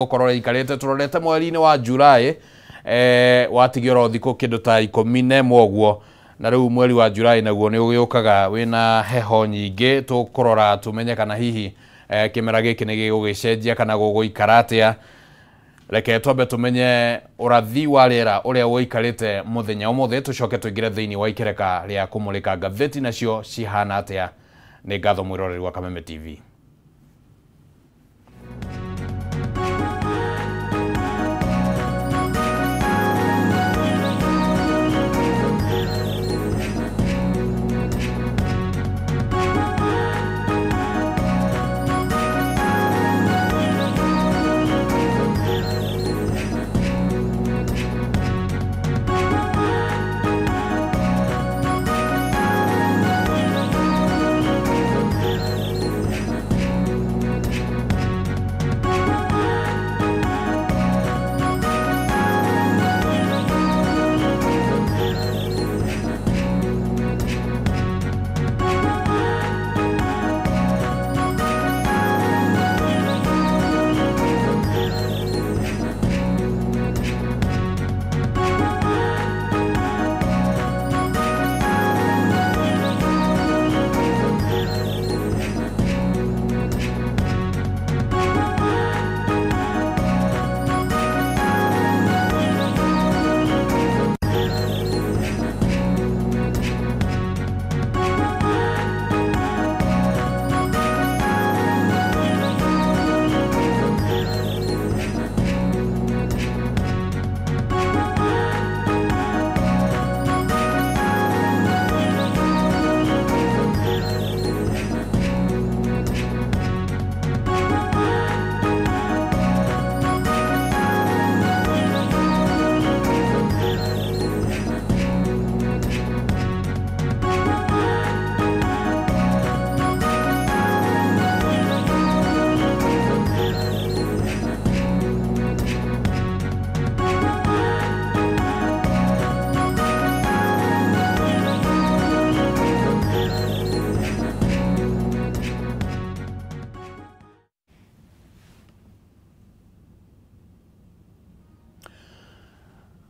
Gũkorwo rĩikarĩte tũrorete mweri-inĩ wa Julai, watigio oro thikũ kĩndũ ta 11 ũguo, na rĩu mweri wa Julai naguo nĩ ũgĩũkaga wĩna heho nyingĩ. Tũkũrora tũmenye kana hihi kĩmera gĩkĩ nĩ gĩgũgĩcenjia kana gũgũikara atĩa. Reke twambe tũmenye ũrathi wa rĩera ũrĩa ũikarĩte mũthenya ũmũthĩ, tũcoke tũingĩre thĩinĩ wa ikereka rĩa kũmũrĩka ngathĩti nacio cihana atĩa. Nĩ ngatho mwĩroreri wa Kameme TV.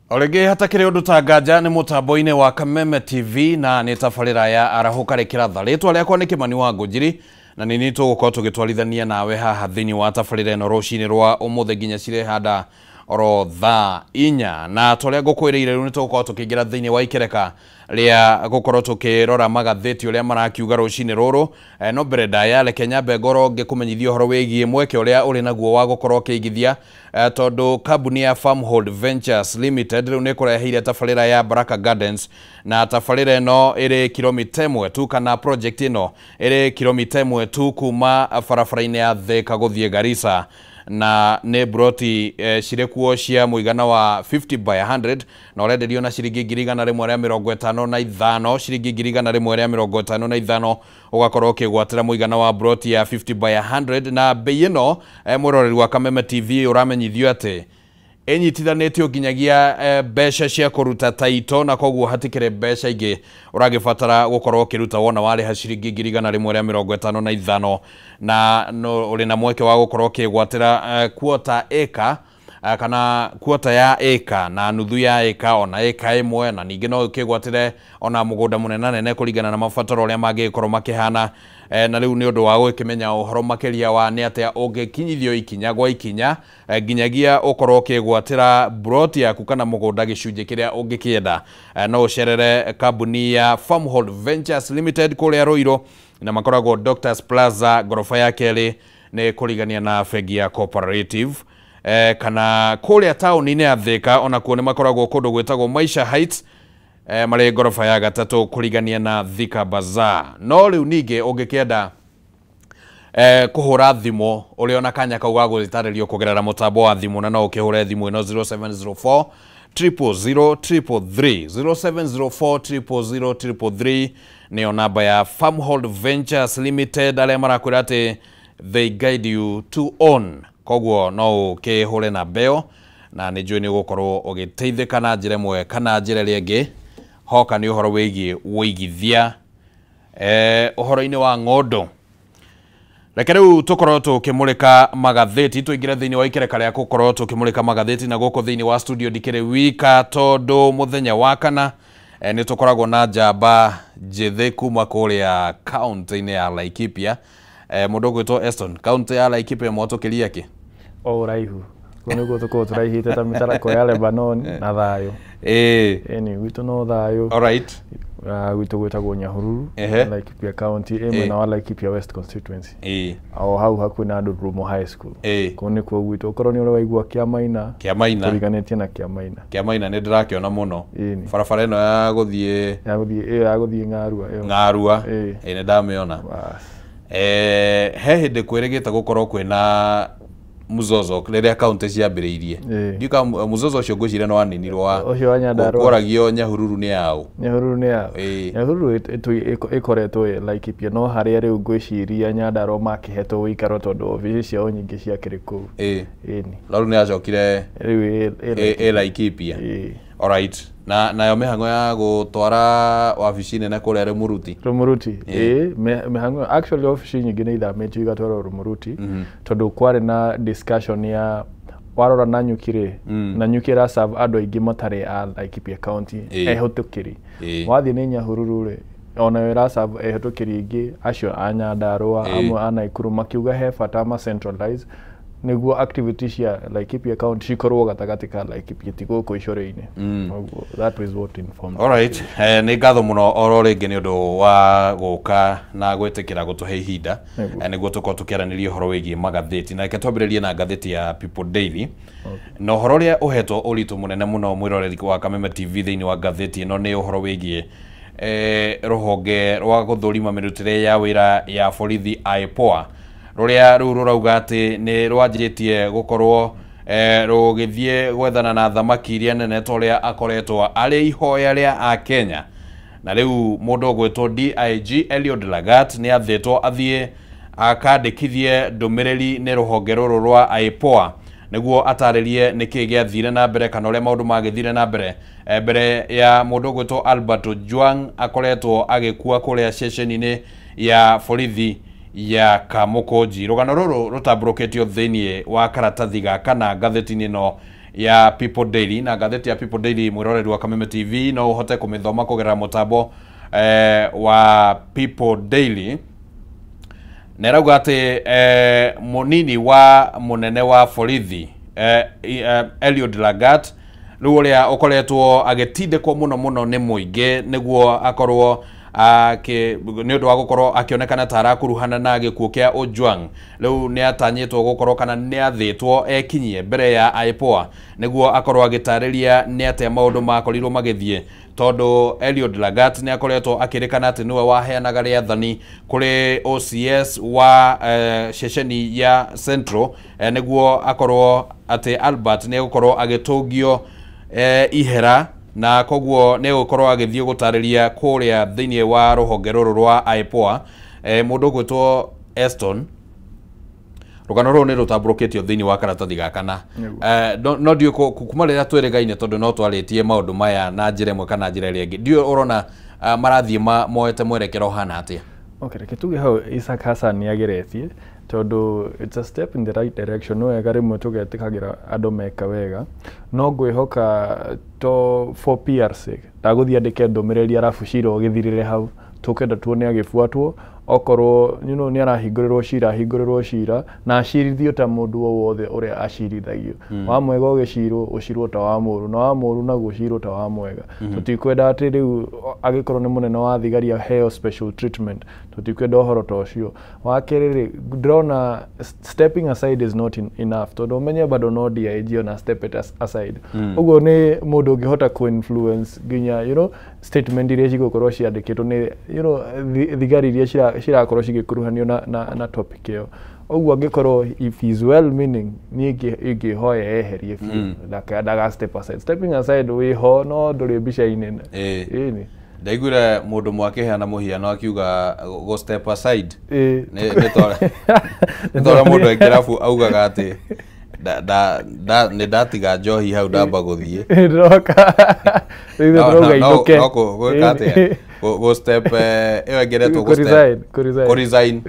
O rĩngĩ hatakĩrĩ ũndũ ta nganja nĩ mũtambo-inĩ wa Kameme TV na nĩ tabarĩra ya arahũka rĩkĩratha. Rĩtwa rĩakwa nĩ Kĩmani wa Ngũnjiri na nĩ niĩ tũgũkorwo tũgĩtwarithania nawe haha thĩinĩ wa tabarĩra ĩno rũcinĩ rwa ũmũthĩ nginya cirehanda oro thaa 4. Na torĩa ngũkwĩrĩire rĩu nĩ tũgũkorwo tũkĩingĩra thĩinĩ wa ikereka rĩa gũkorwo tũkĩrora magathĩti ũrĩa marakiuga rũcinĩ rũrũ. No mbere ndaya reke nyambe ngorwo ngĩkũmenyithia ũhoro wĩgiĩ mweke ũrĩa ũrĩ naguo wa gũkorwo ũkĩigithia, tondũ kambuni ya Farmhold Ventures Limited rĩu nĩ ĩkũreheire tabarĩra ya Baraka Gardens, na tabarĩra ĩno ĩrĩ kilomita 1 tu, kana project ĩno ĩrĩ kilomita 1 tu kuma barabara-inĩ ya Thika gũthiĩ Garissa, na nĩ broti cirĩ kuo cia mũigana wa 50 by 100 na ũrenderio na ciringi 155,000, ciringi 155,000 ũgakorwo ũkĩgwatĩra mũigana wa broti ya 50 by 100. Na bei ĩno mwĩroreri wa Kameme TV ũramenyithio atĩ ĩnyitithanĩtio nginyagia mbeca cia kũruta taito, na koguo hatikĩrĩ mbeca ingĩ ũragĩbatara gũkorwo ũkĩruta wona warĩha ciringi 155,000, na ũrĩ na mweke wa gũkorwo ũkĩgwatĩra quarter acre kana quarter ya acre na nuthu ya acre ona acre 1, na ningĩ no ũkĩgwatĩre ona mũgũnda mũnenanene kũringana na mabataro ũrĩa mangĩgĩkorwo makĩhana. Na rĩu nĩ ũndũ wa gũkĩmenya ũhoro makĩria wa nĩ atĩa ũngĩkinyithio ikinya gwa ikinya nginyagia ũkorwo ũkĩgwatĩra broti yaku kana mũgũnda gĩcunjĩ kĩrĩa ũngĩkĩenda, no ũcerere kambuni ya Farmhold Ventures Limited kũrĩa Ruiru, na makoragwo Doctors Plaza ngoroba ya kerĩ nĩ kũrigania na bengi ya Cooperative, kana kũrĩa taũni-inĩ ya Thika onakuo nĩ makoragwo kũndũ gwĩtagwo Maisha Heights, marĩ ngoroba ya gatatũ kũrigania na Thika Bazaar. No rĩu ningĩ ũngĩkĩenda kũhũra thimũ ũrĩ ona kanya kau ga gũgĩtarĩrio kũgerera mũtambo wa thimũ, na no ũkĩhũre thimũ ĩno 0704 000 333, 0704 000 333 nĩyo namba ya Farmhold Ventures Limited, arĩa marakwĩra atĩ they guide you to own. Koguo no ũkĩhũre na mbeo na nĩ njũĩ nĩ ũgũkorwo ũgĩteithĩka na njĩra ĩmwe kana njĩra ĩrĩa ĩngĩ hoka nĩ ũhoro wĩgiĩ wũigithia ũhoro-inĩ wa ng'ondo. Reke rĩu tũkorwo tũkĩmũrĩka magathĩti, tũingĩre thĩinĩ wa ikereka rĩa gũkorwo tũkĩmũrĩka magathĩti, na gũkũ thĩinĩ wa studio ndikĩrĩ wika tondũ mũthenya wa kana nĩ tũkoragwo na njamba njĩthĩ kuma kũrĩa kaunti-inĩ ya Laikipia. Mũndũ ũgwĩtwo Eston, kaunti ya Laikipia mwatũkĩria kĩ? O ũraihu. Kũu nĩguo tũkorwo tũraihĩte ta mĩtarakwa ya Lebanon na thayũ. Ĩni gwitũ no thayũ. Alright. Gwitũ gwĩtagwo Nyahururu, Laikipia County, ĩ mwena wa Laikipia West Constituency. O hau hakuhĩ na Ndururumo High School. Kũu nĩkuo gwitũ. Okorwo nĩ ũrĩ waigua Kĩamaina, Kĩamaina. Tũriganĩtie na Kĩamaina. Kĩamaina nĩ ndĩrakĩona mũno. Ĩni. Barabara ĩno ya gũthiĩ Ya gũthiĩ, ĩyo ya gũthiĩ Ng'arua ĩyo. Ng'arua. Ĩ nĩ ndamĩona. Bas. He hĩndĩ kwĩrĩgĩte gũkorwo kwĩna muzozo rĩrĩa kaunti ciambĩrĩirie. Ndiũĩ kana muzozo ũcio ngwĩciria nĩ waninirwo wa Ũcio wa Nyandarua. Kwaragio Nyahururu nĩ yaũ. Nyahururu nĩ yaũ. Nyahururu ĩkoretwo ĩ Laikipia, no harĩa rĩu ngwĩciria Nyandarua makĩhetwo ũikaro tondũ obici ciao nyingĩ ciakĩrĩ kũu. Ĩni. No rĩu nĩ yacokire Rĩu ĩ Laikipia. Alright. Na nayo mĩhang'o ya gũtwara wabici nene kũrĩa Rĩmũruti. Rĩmũruti. Mĩhang'o actually obici nyingĩ nĩ ithamĩtio igatwarwo Rĩmũruti tondũ kwarĩ na discussion ya warora Nanyuki rĩ, Nanyuki ĩra serve andũ aingĩ matarĩ a Laikipia County, ehũtũkĩri. Wathiĩ nĩ Nyahururu rĩ, onayo ĩra serve ehũtũkĩri aingĩ acio a Nyandarua, amwe a Naikuru, makiuga he bata ma centralize nĩguo activity cia Laikipia County cikorwo gatagatĩ ka Laikipia ti gũkũ icũrĩ-inĩ. Ũguo that is what informed. Alright. Nĩ ngatho mũno oro rĩngĩ nĩ ũndũ wa gũka na gwĩtĩkĩra gũtũhe ihinda nĩguo tũkorwo tũkĩaranĩria ũhoro wĩgiĩ magathĩti. Na reke twambĩrĩrie na ngathĩti ya People Daily. Na ũhoro ũrĩa ũhetwo ũritũ mũnene mũno mwĩroreri wa Kameme TV thĩinĩ wa ngathĩti ĩno nĩ ũhoro wĩgiĩ rũhonge rwa gũthũrima mĩrutĩre ya wĩra ya borithi IPOA, rũrĩa rĩu rũrauga atĩ nĩ rwanjĩtie gũkorwo rũgĩthiĩ gwethana na thamaki iria nene ta ũrĩa akoretwo arĩ ihoya rĩa Akenya. Na rĩu mũndũ ũgwĩtwo DIG Eliud Lagat nĩ athĩtwo athiĩ akandĩkithie ndũmĩrĩri nĩ rũhonge rũrũ rwa IPOA nĩguo atarĩrie nĩkĩĩ gĩathire na mbere kana ũrĩa maũndũ magĩthire na mbere mbere ya mũndũ ũgwĩtwo Albert Ojwang akoretwo agĩkua kũrĩa ceceni-inĩ ya borithi ya Kamukunji. Rũgano rũrũ rũtambũrũkĩtio thĩinĩ wa karatathi gaka na ngathĩti-inĩ ĩno ya People Daily. Na ngathĩti ya People Daily mwĩroreri wa Kameme TV no ũhote kũmĩthoma kũgerera mũtambo wa People Daily. Na ĩrauga atĩ mũnini wa mũnene wa borithi Eliud Lagat rĩu ũrĩa ũkoretwo agĩtindĩkwo mũno mũno nĩ mũingĩ nĩguo akorwo nĩ ũndũ wa gũkorwo akĩonekana ta arakuruhana na gĩkuũ kĩa Ojwang, rĩu nĩ atanyĩtwo gũkorwo kana nĩ athĩtwo ekinyie mbere ya IPOA nĩguo akorwo agĩtarĩria nĩ atĩa maũndũ makorirwo magĩthiĩ, tondũ Eliud Lagat nĩ akoretwo akĩrĩkana atĩ nĩwe waheanaga rĩathani kũrĩ OCS wa ceceni ya Central nĩguo akorwo atĩ Albert nĩ egũkorwo agĩtũngio ihera, na koguo nĩ egũkorwo agĩthiĩ gũtarĩria kũrĩa thĩinĩ wa rũhonge rũrũ rwa IPOA. Mũndũ ũgwĩtwo Eston, rũgano rũrũ nĩ rũtambũrũkĩtio thĩinĩ wa karatathi gaka na no ndiũĩ kuma rĩrĩa twĩrĩgaine tondũ no twarĩtie maũndũ maya na njĩra ĩmwe kana njĩra ĩrĩa ĩngĩ, ndiũĩ ũrona marathiĩ moete mwerekero ũhana atĩa? Okay, reke tuge hau Isaac Hassan nĩ ageretie tondũ it's a step in the right direction. No wega rĩmwe tũgetĩkagĩra andũ meka wega, no ngwĩhoka to for PR sake ndagũthiĩ andĩke ndũmĩrĩri arabu cira ũgĩthirĩre hau, tũkenda tuone agĩbuatwo. Okorwo you know, nĩ arahingũrĩrwo cira, ahingũrĩrwo cira na acirithio ta mũndũ o wothe ũrĩa acirithagio. Wa mwega ũgĩcirwo ũcirwo ta wa mũũru, na wa mũũru naguo ũcirwo ta wa mwega. Tũtikwenda atĩ rĩu agĩkorwo nĩ mũnene wa thigari aheo special treatment, tũtikwenda ũhoro ta ũcio. Wa kerĩ rĩ, ndĩrona stepping aside is not enough tondũ ũmenye bado no DIG ona step it aside. Ũguo nĩ mũndũ ũngĩhota kũ-influence nginya you know, statement iria cigũkorwo ciandĩkĩtwo nĩ you know, thigari iria cirakorwo cigĩkuruhanio na topic ĩyo. Ũguo angĩkorwo if he is well meaning, niĩ ingĩhoya eherie biũ, ndaga step aside. Stepping aside wĩho no ndũrĩ mbica-inĩ. Ĩni. Ndaiguire mũndũ ũmwe akĩheana mũhiano akiuga go step aside nĩ ta ũrĩa mũndũ e kĩrabu augaga atĩ nĩ ndatiga njohi hau ndamba gũthiĩ. Ndĩroka. Rĩu ithuĩ tũrauga inũke. No gwĩka atĩa? Go step ĩyo ĩngĩ go step kũ resign.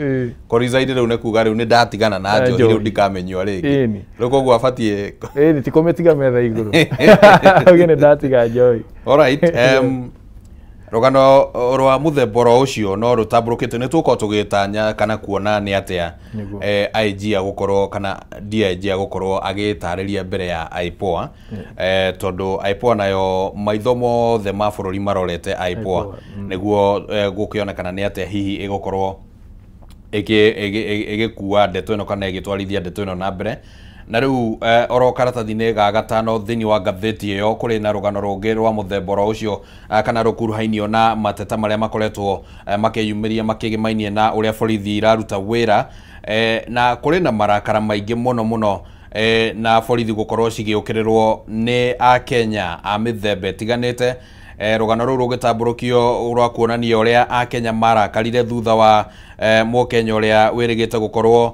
Kũ resign rĩu nĩ kuga rĩu nĩ ndatigana na njohi, rĩu ndikamĩnyua rĩngĩ. Rĩu koguo abatiĩ ĩni ti kũmĩtiga metha igũrũ. Auge nĩ ndatiga njohi. Alright, rũgano rwa mũthemba oro ũcio no rũtambũrũkĩte, nĩ tũgũkorwo tũgĩtanya kana kuona nĩ atĩa IG agũkorwo kana DIG agũkorwo agĩtarĩria mbere ya IPOA, tondũ IPOA nayo maitho mothe ma bũrũri marorete IPOA nĩguo gũkĩonekana nĩ atĩa hihi ĩgũkorwo ĩgĩkua ndeto ĩno kana ĩgĩtwarithia ndeto ĩno na mbere. Na rĩu oro karatathi-inĩ ga gatano thĩinĩ wa ngathĩti ĩyo kũrĩ na rũgano rũngĩ rwa mũthemba oro ũcio kana rũkuruhainio na mateta marĩa makoretwo makĩyumĩria makĩgĩmainie na ũrĩa borithi iraruta wĩra, na kũrĩ na marakara maingĩ mũno mũno na borithi gũkorwo cigĩũkĩrĩrwo nĩ akenya a mĩthemba ĩtiganĩte. Rũgano rũu rũgĩtambũrũkio rwa kuonania ũrĩa akenya marakarire thutha wa mũkenya ũrĩa wĩrĩgĩte gũkorwo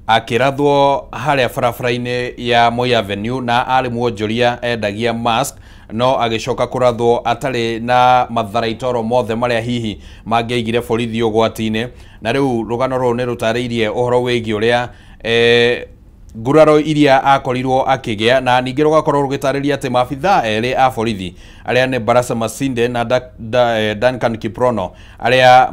akĩrathwo harĩa barabara-inĩ ya Moi Avenue na arĩ mwonjoria endagia mask, no agĩcoka kũrathwo atarĩ na matharaitoro mothe marĩa hihi mangĩaigire borithi ũgwati-inĩ. Na rĩu rũgano rũrũ nĩ rũtarĩirie ũhoro wĩgiĩ ũrĩa nguraro iria akorirwo akĩgĩa, na ningĩ rũgakorwo rũgĩtarĩria atĩ maabithaa erĩ a borithi arĩa nĩ Barasa Masinde na Duncan Kiprono arĩa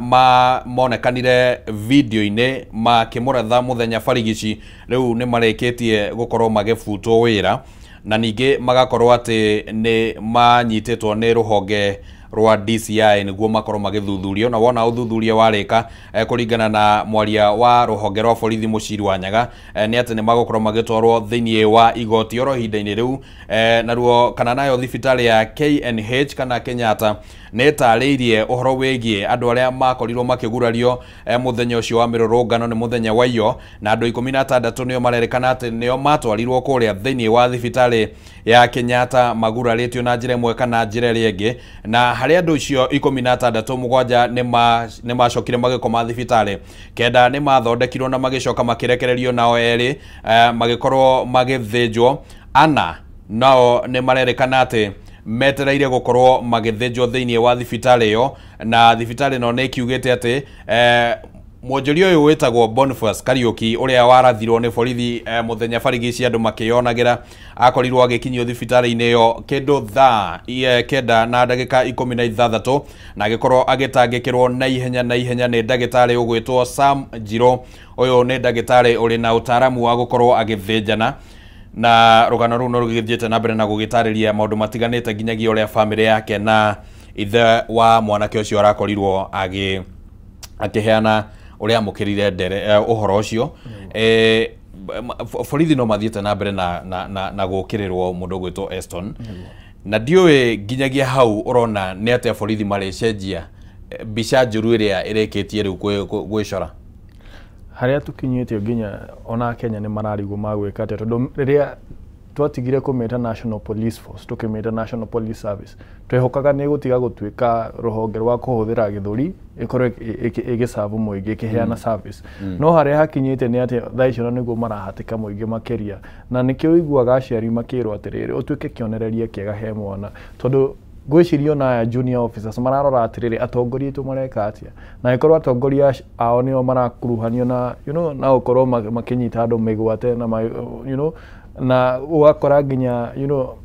monekanire video-inĩ makĩmũratha mũthenya barigici rĩu nĩ marĩkĩtie gũkorwo magĩbutwo wĩra, na ningĩ magakorwo atĩ nĩ manyitĩtwo nĩ rũhonge rwa DCI nĩguo makorwo magĩthuthurio. Na wona ũthuthuria warĩka kũringana na mwaria wa rũhonge rwa borithi Mũciri wa Nyaga nĩ atĩ nĩ magũkorwo magĩtwarwo thĩinĩ wa igoti oro ihinda-inĩ rĩu. Naruo kana nayo thibitarĩ ya KNH kana Kenyatta nĩ ĩtarĩirie ũhoro wĩgiĩ andũ arĩa makorirwo makĩgurario mũthenya ũcio wa mĩrũrũngano nĩ mũthenya wa iyo, na andũ 16 nĩo marerĩkana atĩ nĩo matwarirwo kũrĩa thĩinĩ wa thibitarĩ ya Kenyatta magurarĩtio na njĩra ĩmwe kana njĩra ĩrĩa ĩngĩ. Na harĩ andũ icio 16, 7 nĩ macokire magĩkoma thibitarĩ, 9 nĩ mathondekirwo na magĩcoka makĩrekererio, nao 2 magĩkorwo magĩthĩnjwo, 4 nao nĩ marerĩkana atĩ metereire gũkorwo magĩthĩnjwo thĩinĩ wa thibitarĩ ĩyo. Na thibitarĩ ĩno nĩ ĩkiugĩte atĩ mwonjoria ũyũ wĩtagwo Boniface Kariuki ũrĩa warathirwo nĩ borithi mũthenya barigici andũ makĩyonagĩra akorirwo agĩkinyio thibitarĩ-inĩ ĩyo kĩndũ thaa 9 na ndagĩka 16 na agĩkorwo agĩtangĩkĩrwo na ihenya nĩ ndagĩtarĩ ũgwĩtwo Sam Njiro. Ũyũ nĩ ndagĩtarĩ ũrĩ na ũtaaramu wa gũkorwo agĩthĩnjana, na rũgano rũu no rũgĩthiĩte na mbere na gũgĩtarĩria maũndũ matiganĩte nginyagia ũrĩa bamĩrĩ yake na ithe wa mwanake ũcio arakorirwo akĩheana ũrĩa amũkĩrire ndere ũhoro ũcio. Borithi no mathiĩte na mbere na gũkĩrĩrwo mũndũ ũgwĩtwo Eston, na ndiũĩ nginyagia hau ũrona nĩ atĩa borithi marĩcenjia mbica njũru ĩrĩa ĩrĩkĩtie rĩu gwĩcora harĩa tũkinyĩte nginya ona Kenya nĩ mararigwo magwĩka atĩa, tondũ rĩrĩa twatigire kũmĩta National Police Force tũkĩmĩta National Police Service twehokaga nĩ gũtiga gũtuĩka rũhonge rwa kũhũthĩra gĩthũri ĩkorwo ĩgĩcabu mũingĩ ĩkĩheana service. No harĩa hakinyĩte nĩ atĩ thaa icio nĩguo marahatĩka mũingĩ makĩria, na nĩkĩo ũiguaga aciari makĩrwo atĩrĩrĩ ũtuĩke kĩonereria kĩega he mwana, tondũ ngwĩciria ona aya junior officers mararora atĩrĩrĩ atongoria aitũ mareka atĩa, na ĩkorwo atongoria ao nĩo marakuruhanio na you know, na gũkorwo makĩnyita andũ mĩgwate na you know, na ũgakora nginya you know,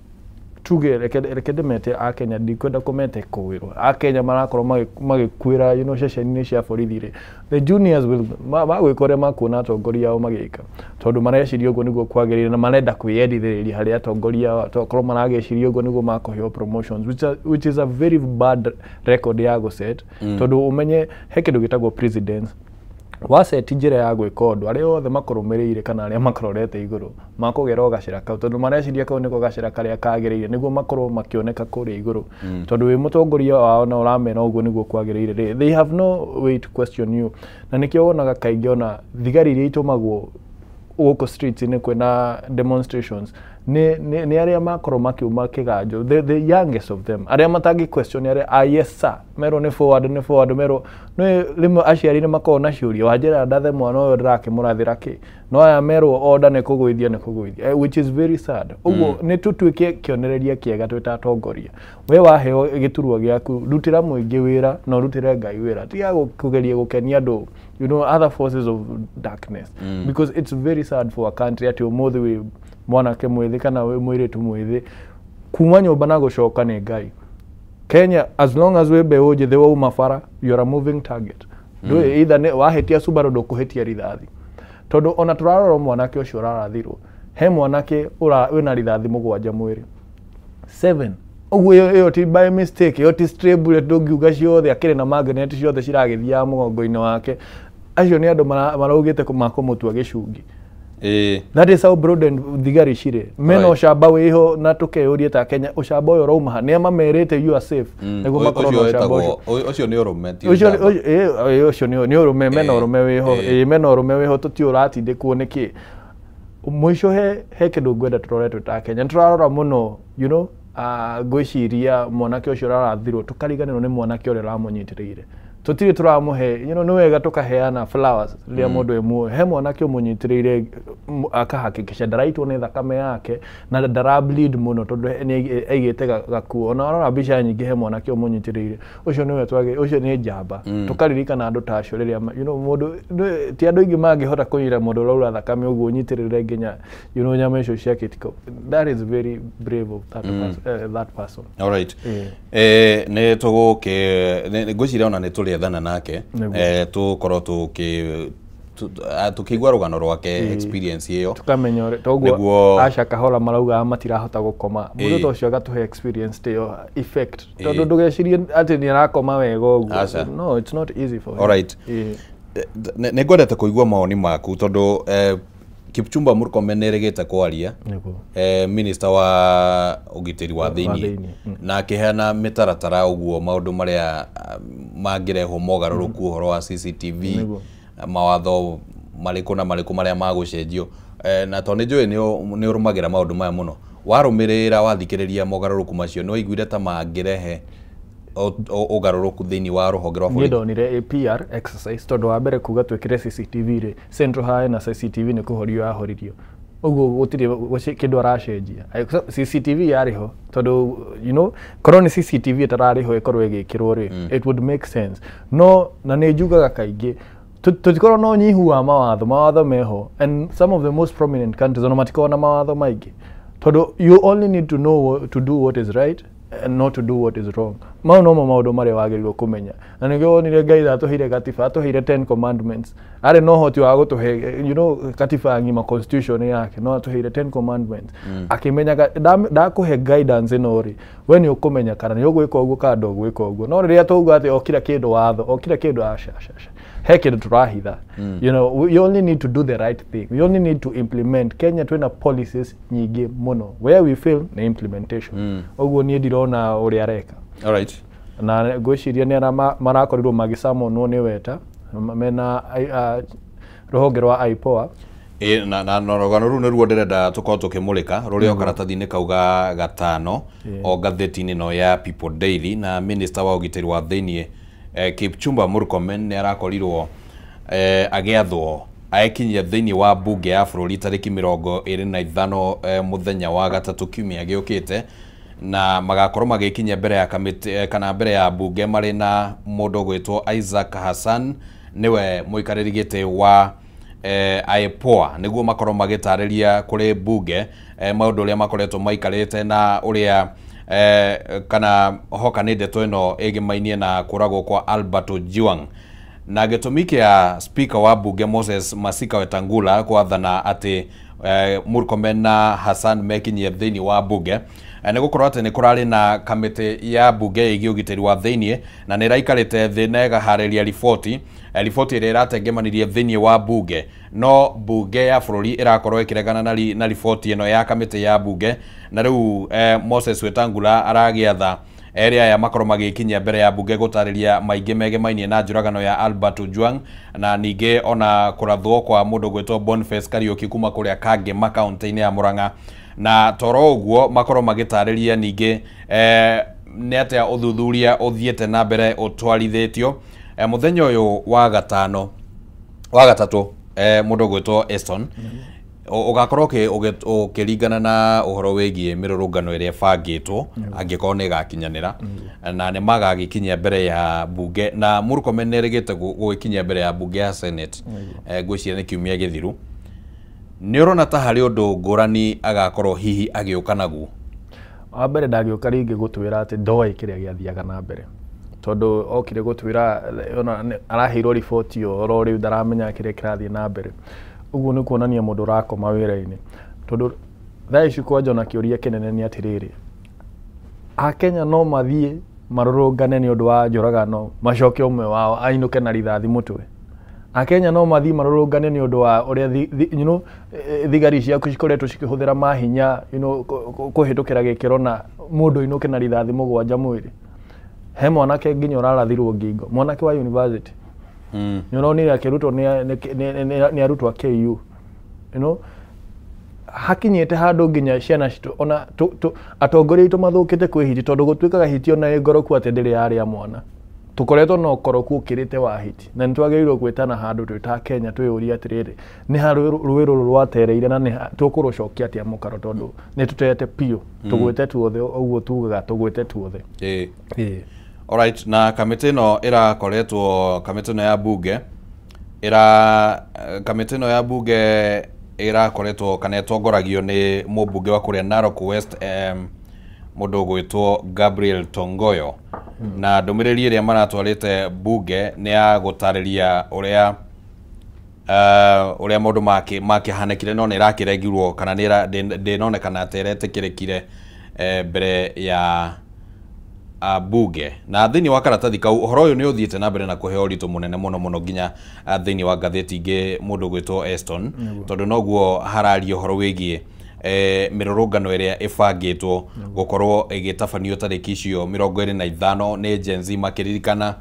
tuge reke ndĩmete akenya, ndikwenda kũmete kũĩrwo akenya marakorwo magĩkuĩra you know, ceceni-inĩ cia borithi rĩ, the juniors will magwĩka ũrĩa makuona atongoria ao magĩka, tondũ mareciria ũguo nĩguo kwagĩrĩire na marenda kwĩyendithĩrĩria harĩ atongoria ao, tokorwo maragĩciria ũguo nĩguo makũheo promotions, which is a very bad record ya gũset, tondũ ũmenye he kĩndũ gĩtagwo precedence. Waceti njĩra ya gwĩka ũndũ arĩa othe makũrũmĩrĩire kana arĩa makũrorete igũrũ makũgera o gacĩra kau, tondũ mareciria kau nĩko gacĩra karĩa kagĩrĩire nĩguo makorwo makĩoneka kũrĩa igũrũ, tondũ wĩ mũtongoria wao na ũramera ũguo nĩguo kwagĩrĩire rĩ, they have no way to question you. Na nĩkĩo wonaga kaingĩ ona thigari iria itũmagwo gũkũ streets-inĩ kwĩna demonstrations nĩ arĩa makorwo makiuma kĩganjo, the youngest of them, arĩa matangĩ question arĩa ah yes sir, merwo nĩ forward nĩ forward, merwo nĩ rĩmwe aciari nĩ makoragwo na ciũria wanjĩra ndathe mwana ũyũ ndĩrakĩmũrathĩra kĩ, No aya merwo order nĩ kũgũithia nĩ kũgũithia, which is very sad. Ũguo nĩ tũtuĩke kĩonereria kĩega twĩ ta atongoria. We waheo gĩturwa gĩaku, rutĩra mũingĩ wĩra na ũrutĩre Ngai wĩra, tiga kũgeria gũkenia andũ, you know, other forces of darkness, because it's very sad for a country atĩ ũmũthĩ wĩ mwanake mwĩthĩ kana wĩ mũirĩtu mwĩthĩ, kuma nyũmba na gũcoka nĩ Ngai. Kenya, as long as wĩ mbeũ njĩthĩ wauma bara, you're a moving target. Ndũĩ either nĩ wahĩtia Subaru, ndũkũhĩtia rithathi, tondũ ona tũrarora mwanake ũcio ũrarathirwo, he mwanake wĩna rithathi 7 mwĩrĩ, 7. Ũguo ĩyo ti by mistake, ĩyo ti stray bullet ndũngiuga ciothe akĩrĩ na magnet ciothe ciragĩthiaga mũgongo-inĩ wake. Acio nĩ andũ maraugĩte makũmũtua gĩcungi. That is how broadened thigari cirĩ, mena ũcamba wĩho, na tũkeyũria ta Kenya, ũcamba ũyũ ũrauma ha? Nĩa mamerĩte you are safe nĩguo makorwo na ũcamba ũcio? Ũcio nĩ ũrũme, ti ũcio ũcamba. Ũcio nĩ ũrũme, mena ũrũme wĩho. Mena ũrũme wĩho, tũtiũ ũratindĩkwo nĩkĩ. Mũico he kĩndũ ngwenda tũrore twĩ ta Kenya. Nĩ tũrarora mũno, you know, ngwĩciria mwanake ũcio ũrarathirwo, tũkariganĩrwo nĩ mwanake ũrĩa ũramũnyitĩrĩire. Tũtirĩ tũramũhe, you know, nĩ wega tũkaheana flowers rĩrĩa mũndũ e muoyo. He mwanake ũmũnyitĩrĩire, akahakikisha ndaraitwo nĩ thakame yake na ndara bleed mũno, tondũ nĩ aigĩte gakuo. Ona warora mbica nyingĩ, he mwanake ũmũnyitĩrĩire. Ũcio nĩwe twagĩ, ũcio nĩ njamba. Tũkaririkana andũ ta acio rĩrĩa you know, mũndũ ti andũ aingĩ mangĩhota kũnyita mũndũ ũraura thakame ũguo, ũnyitĩrĩre nginya, you know, nyama icio ciake that is very brave of that, person, that person. Alright. Nĩ tũgũkĩ ngwĩciria ona nĩ tũrĩethana nake, tũkorwo tũkĩigua rũgano rwake, experience ĩyo. Tukamenya ũrĩa toguo Asha Kahora marauga matirahota gũkoma, mũndũ ta ũcio agatũhe experience ta ĩyo effect, tondũ ndũgecirie atĩ nĩ arakoma wega ũguo. Aca. No, it's not easy for him. Alright. Nĩ ngwendete kũigua mawoni maku, tondũ Kipchumba Murkomen nĩ erĩgĩte kwaria, minister wa ũgitĩri wa thĩiniĩ, thĩiniĩ, na akĩheana mĩtaratara ũguo maũndũ marĩa mangĩrehwo mogarũrũku ũhoro wa CCTV, mawatho marĩkũ na marĩkũ marĩa magũcenjio. Na tondũ nĩ njũĩ nĩ ũrũmagĩra maũndũ maya mũno, warũmĩrĩra, wathikĩrĩria mogarũrũku macio, nĩ waiguire ta mangĩrehe ũgarũrũku thĩinĩ wa rũhonge rwa Niĩ borithi? ndonire a PR exercise, tondũ wa mbere kuga twĩkĩre CCTV rĩ, Central High na CCTV nĩ kũhorio yahoririo, ũguo gũtirĩ kĩndũ aracenjia. CCTV yarĩ ho, tondũ, you know, korwo nĩ CCTV ĩtararĩ ho ĩkorwo ĩgĩkĩrwo rĩ, it would make sense. No na nĩ njugaga kaingĩ, tũtikorwo na ũnyihu wa mawatho, mawatho meho, and some of the most prominent countries ona matikoragwo na mawatho maingĩ, tondũ you only need to know to do what is right and not to do what is wrong. Mau nomo maũndũ marĩa wagĩrĩirwo kũmenya, na nĩkĩo wonire Ngai atũheire gatiba, atũheire 10 commandments. Arĩ na ũhoti wa gũtũhe, you know, katiba ng'ima, constitution yake, no atũheire 10 commandments akĩmenyaga ndakũhe guidance ĩno rĩ, we nĩ ũkũmenya kana nĩ ũgwĩka ũguo kana ndũgwĩka ũguo. No rĩrĩa tauga atĩ o kila kĩndũ watho, o kila kĩndũ, aca aca aca, he kĩndũ tũrahitha. You know, you only need to do the right thing, we only need to implement. Kenya twĩna policies nyingĩ mũno, where we fail nĩ implementation. Ũguo niĩ ndirona ũrĩa areka. Alright. Na ngwĩciria nĩ arĩa marakorirwo magĩcamonwo nĩ weta mena rũhonge rwa IPOA. Ĩ, na rũgano rũu nĩruo ndĩrenda tũkorwo tũkĩmũrĩka, rũrĩ o karatathi-inĩ kau ga gatano o ngathĩti-inĩ ĩno ya People Daily. Na minister wa ũgitĩri wa thĩiniĩ, Kipchumba Murkomen, nĩ arakorirwo agĩathwo aekinyia thĩiniĩ wa bunge ya bũrũri tarĩki 25, mũthenya wa gatatũ kiumia gĩũkĩte, na magakorwo magĩkinyia mbere ya kamĩtĩ, kana mbere ya bunge marĩ na mũndũ ũgwĩtwo Isaac Hassan, nĩwe mũikarĩri gĩtĩ wa IPOA, nĩguo makorwo magĩtarĩria kũrĩ bunge maũndũ ũrĩa makoretwo maikarĩte na ũrĩa kana hoka nĩ ndeto ĩno ĩgĩmainie na kũragwo kwa Albert Ojwang. Na gĩtũmi kĩa speaker wa bunge Moses Masika Wetangula gwathana atĩ Murkomen na Hassan mekinyie thĩinĩ wa bunge, nĩ gũkorwo atĩ nĩ kũrarĩ na kamĩtĩ ya bunge ĩgiĩ ũgitĩri wa thĩinĩ, na nĩ ĩraikarĩte thĩ na ĩgaharĩria riboti, riboti ĩrĩa ĩratengemanirie thĩinĩ wa bunge. No bunge ya bũrũri ĩrakorwo ĩkĩregana na riboti ĩno ya kamĩtĩ ya bunge, na rĩu Moses Wetangula aragĩatha erĩ aya makorwo magĩkinyia mbere ya bunge gũtarĩria maingĩ megemainie na njũragano ya Albert Ojwang, na ningĩ ona kũrathwo kwa mũndũ gwĩtwo Boniface Kariuki kuma kũrĩa Kangema kaunti-inĩ ya Murang'a. Na toro ũguo makorwo magĩtarĩria ningĩ nĩ atĩa ũthuthuria ũthiĩte na mbere ũtwarithĩtio, mũthenya ũyũ wa gatano wa gatatũ. Mũndũ ũgwĩtwo Eston, ũgakorwo ũkĩringana na ũhoro wĩgiĩ mĩrũrũngano ĩrĩa ĩbangĩtwo, angĩkorwo nĩ ĩgakinyanĩra na nĩ magagĩkinyia mbere ya bunge, na Murkomen nĩ erĩgĩte gũgĩkinyia mbere ya bunge ya Senate, ngwĩciria nĩ kiumia gĩthiru. Nĩ ũrona ta harĩ ũndũ ngũrani agakorwo hihi agĩũka naguo? Wa mbere, ndangĩũka rĩngĩ gũtwĩra atĩ ndoĩ kĩrĩa gĩathiaga na mbere, tondũ okire gũtwĩra ona araheirwo riboti oro rĩu, ndaramenya kĩrĩa kĩrathiĩ na mbere. Ũguo nĩ kuonania mũndũ ũrakoma wĩra-inĩ, tondũ thaa ici kwanja ona kĩũria kĩnene nĩ atĩrĩrĩ, Akenya no mathiĩ marũrũngane nĩ ũndũ wa njũragano, macoke ũmwe wao ainũke na rithathi mũtwe? Akenya no mathiĩ marũrũngane nĩ ũndũ wa ũrĩa thigari ciaku cikoretwo cikĩhũthĩra mahinya kũhĩtũkĩra gĩkĩro, na mũndũ ainũke na rithathi 7 mwĩrĩ? He mwanake nginya ũrarathirwo ngingo, mwanake wa university. Nĩ ũronire akĩrutwo nĩ arutwo a KU. Hakinyĩte handũ nginya ciana citũ ona atongoria aitũ mathũkĩte kwĩ hiti, tondũ gũtuĩkaga hiti ona ĩ ngoroku atĩ ndĩrĩ yarĩa mwana. Tũkoretwo na ũkoroku ũkĩrĩte wa hiti, na nĩ twagĩrĩirwo gwĩtana handũ twĩ ta Kenya twĩyũrie atĩrĩrĩ, nĩ ha rũĩ rũrũ rwatereire, na nĩ tũkũrũcokia atĩa mũkaro, tondũ nĩ tũtete biũ, tũgwĩte tuothe, ũguo tugaga tũgwĩte tuothe. Ĩĩ. Alright, na kamĩtĩ ĩno ĩrakoretwo, kamĩtĩ ĩno ya bunge ĩra kamĩtĩ ĩno ya bunge ĩrakoretwo kana ĩtongoragio nĩ mũmbunge wa kũrĩa Narok West, mũndũ ũgwĩtwo Gabriel Tongoyo, na ndũmĩrĩri ĩrĩa maratwarĩte bunge nĩ ya gũtarĩria ũrĩa maũndũ makĩhanĩkire, no nĩ ĩrakĩregirwo kana ndĩnonekana atĩ ĩretĩkĩrĩkire mbere ya bunge. Na thĩinĩ wa karatathi kau, ũhoro ũyũ nĩ ũthiĩte na mbere na kũheo ũritũ mũnene mũno mũno, nginya thĩinĩ wa ngathĩti ingĩ, mũndũ ũgwĩtwo Eston, tondũ noguo hararia ũhoro wĩgiĩ mĩrũrũngano ĩrĩa ĩbangĩtwo gũkorwo ĩgĩtabanio tarĩki icio 25 nĩ Gen Z, makĩririkana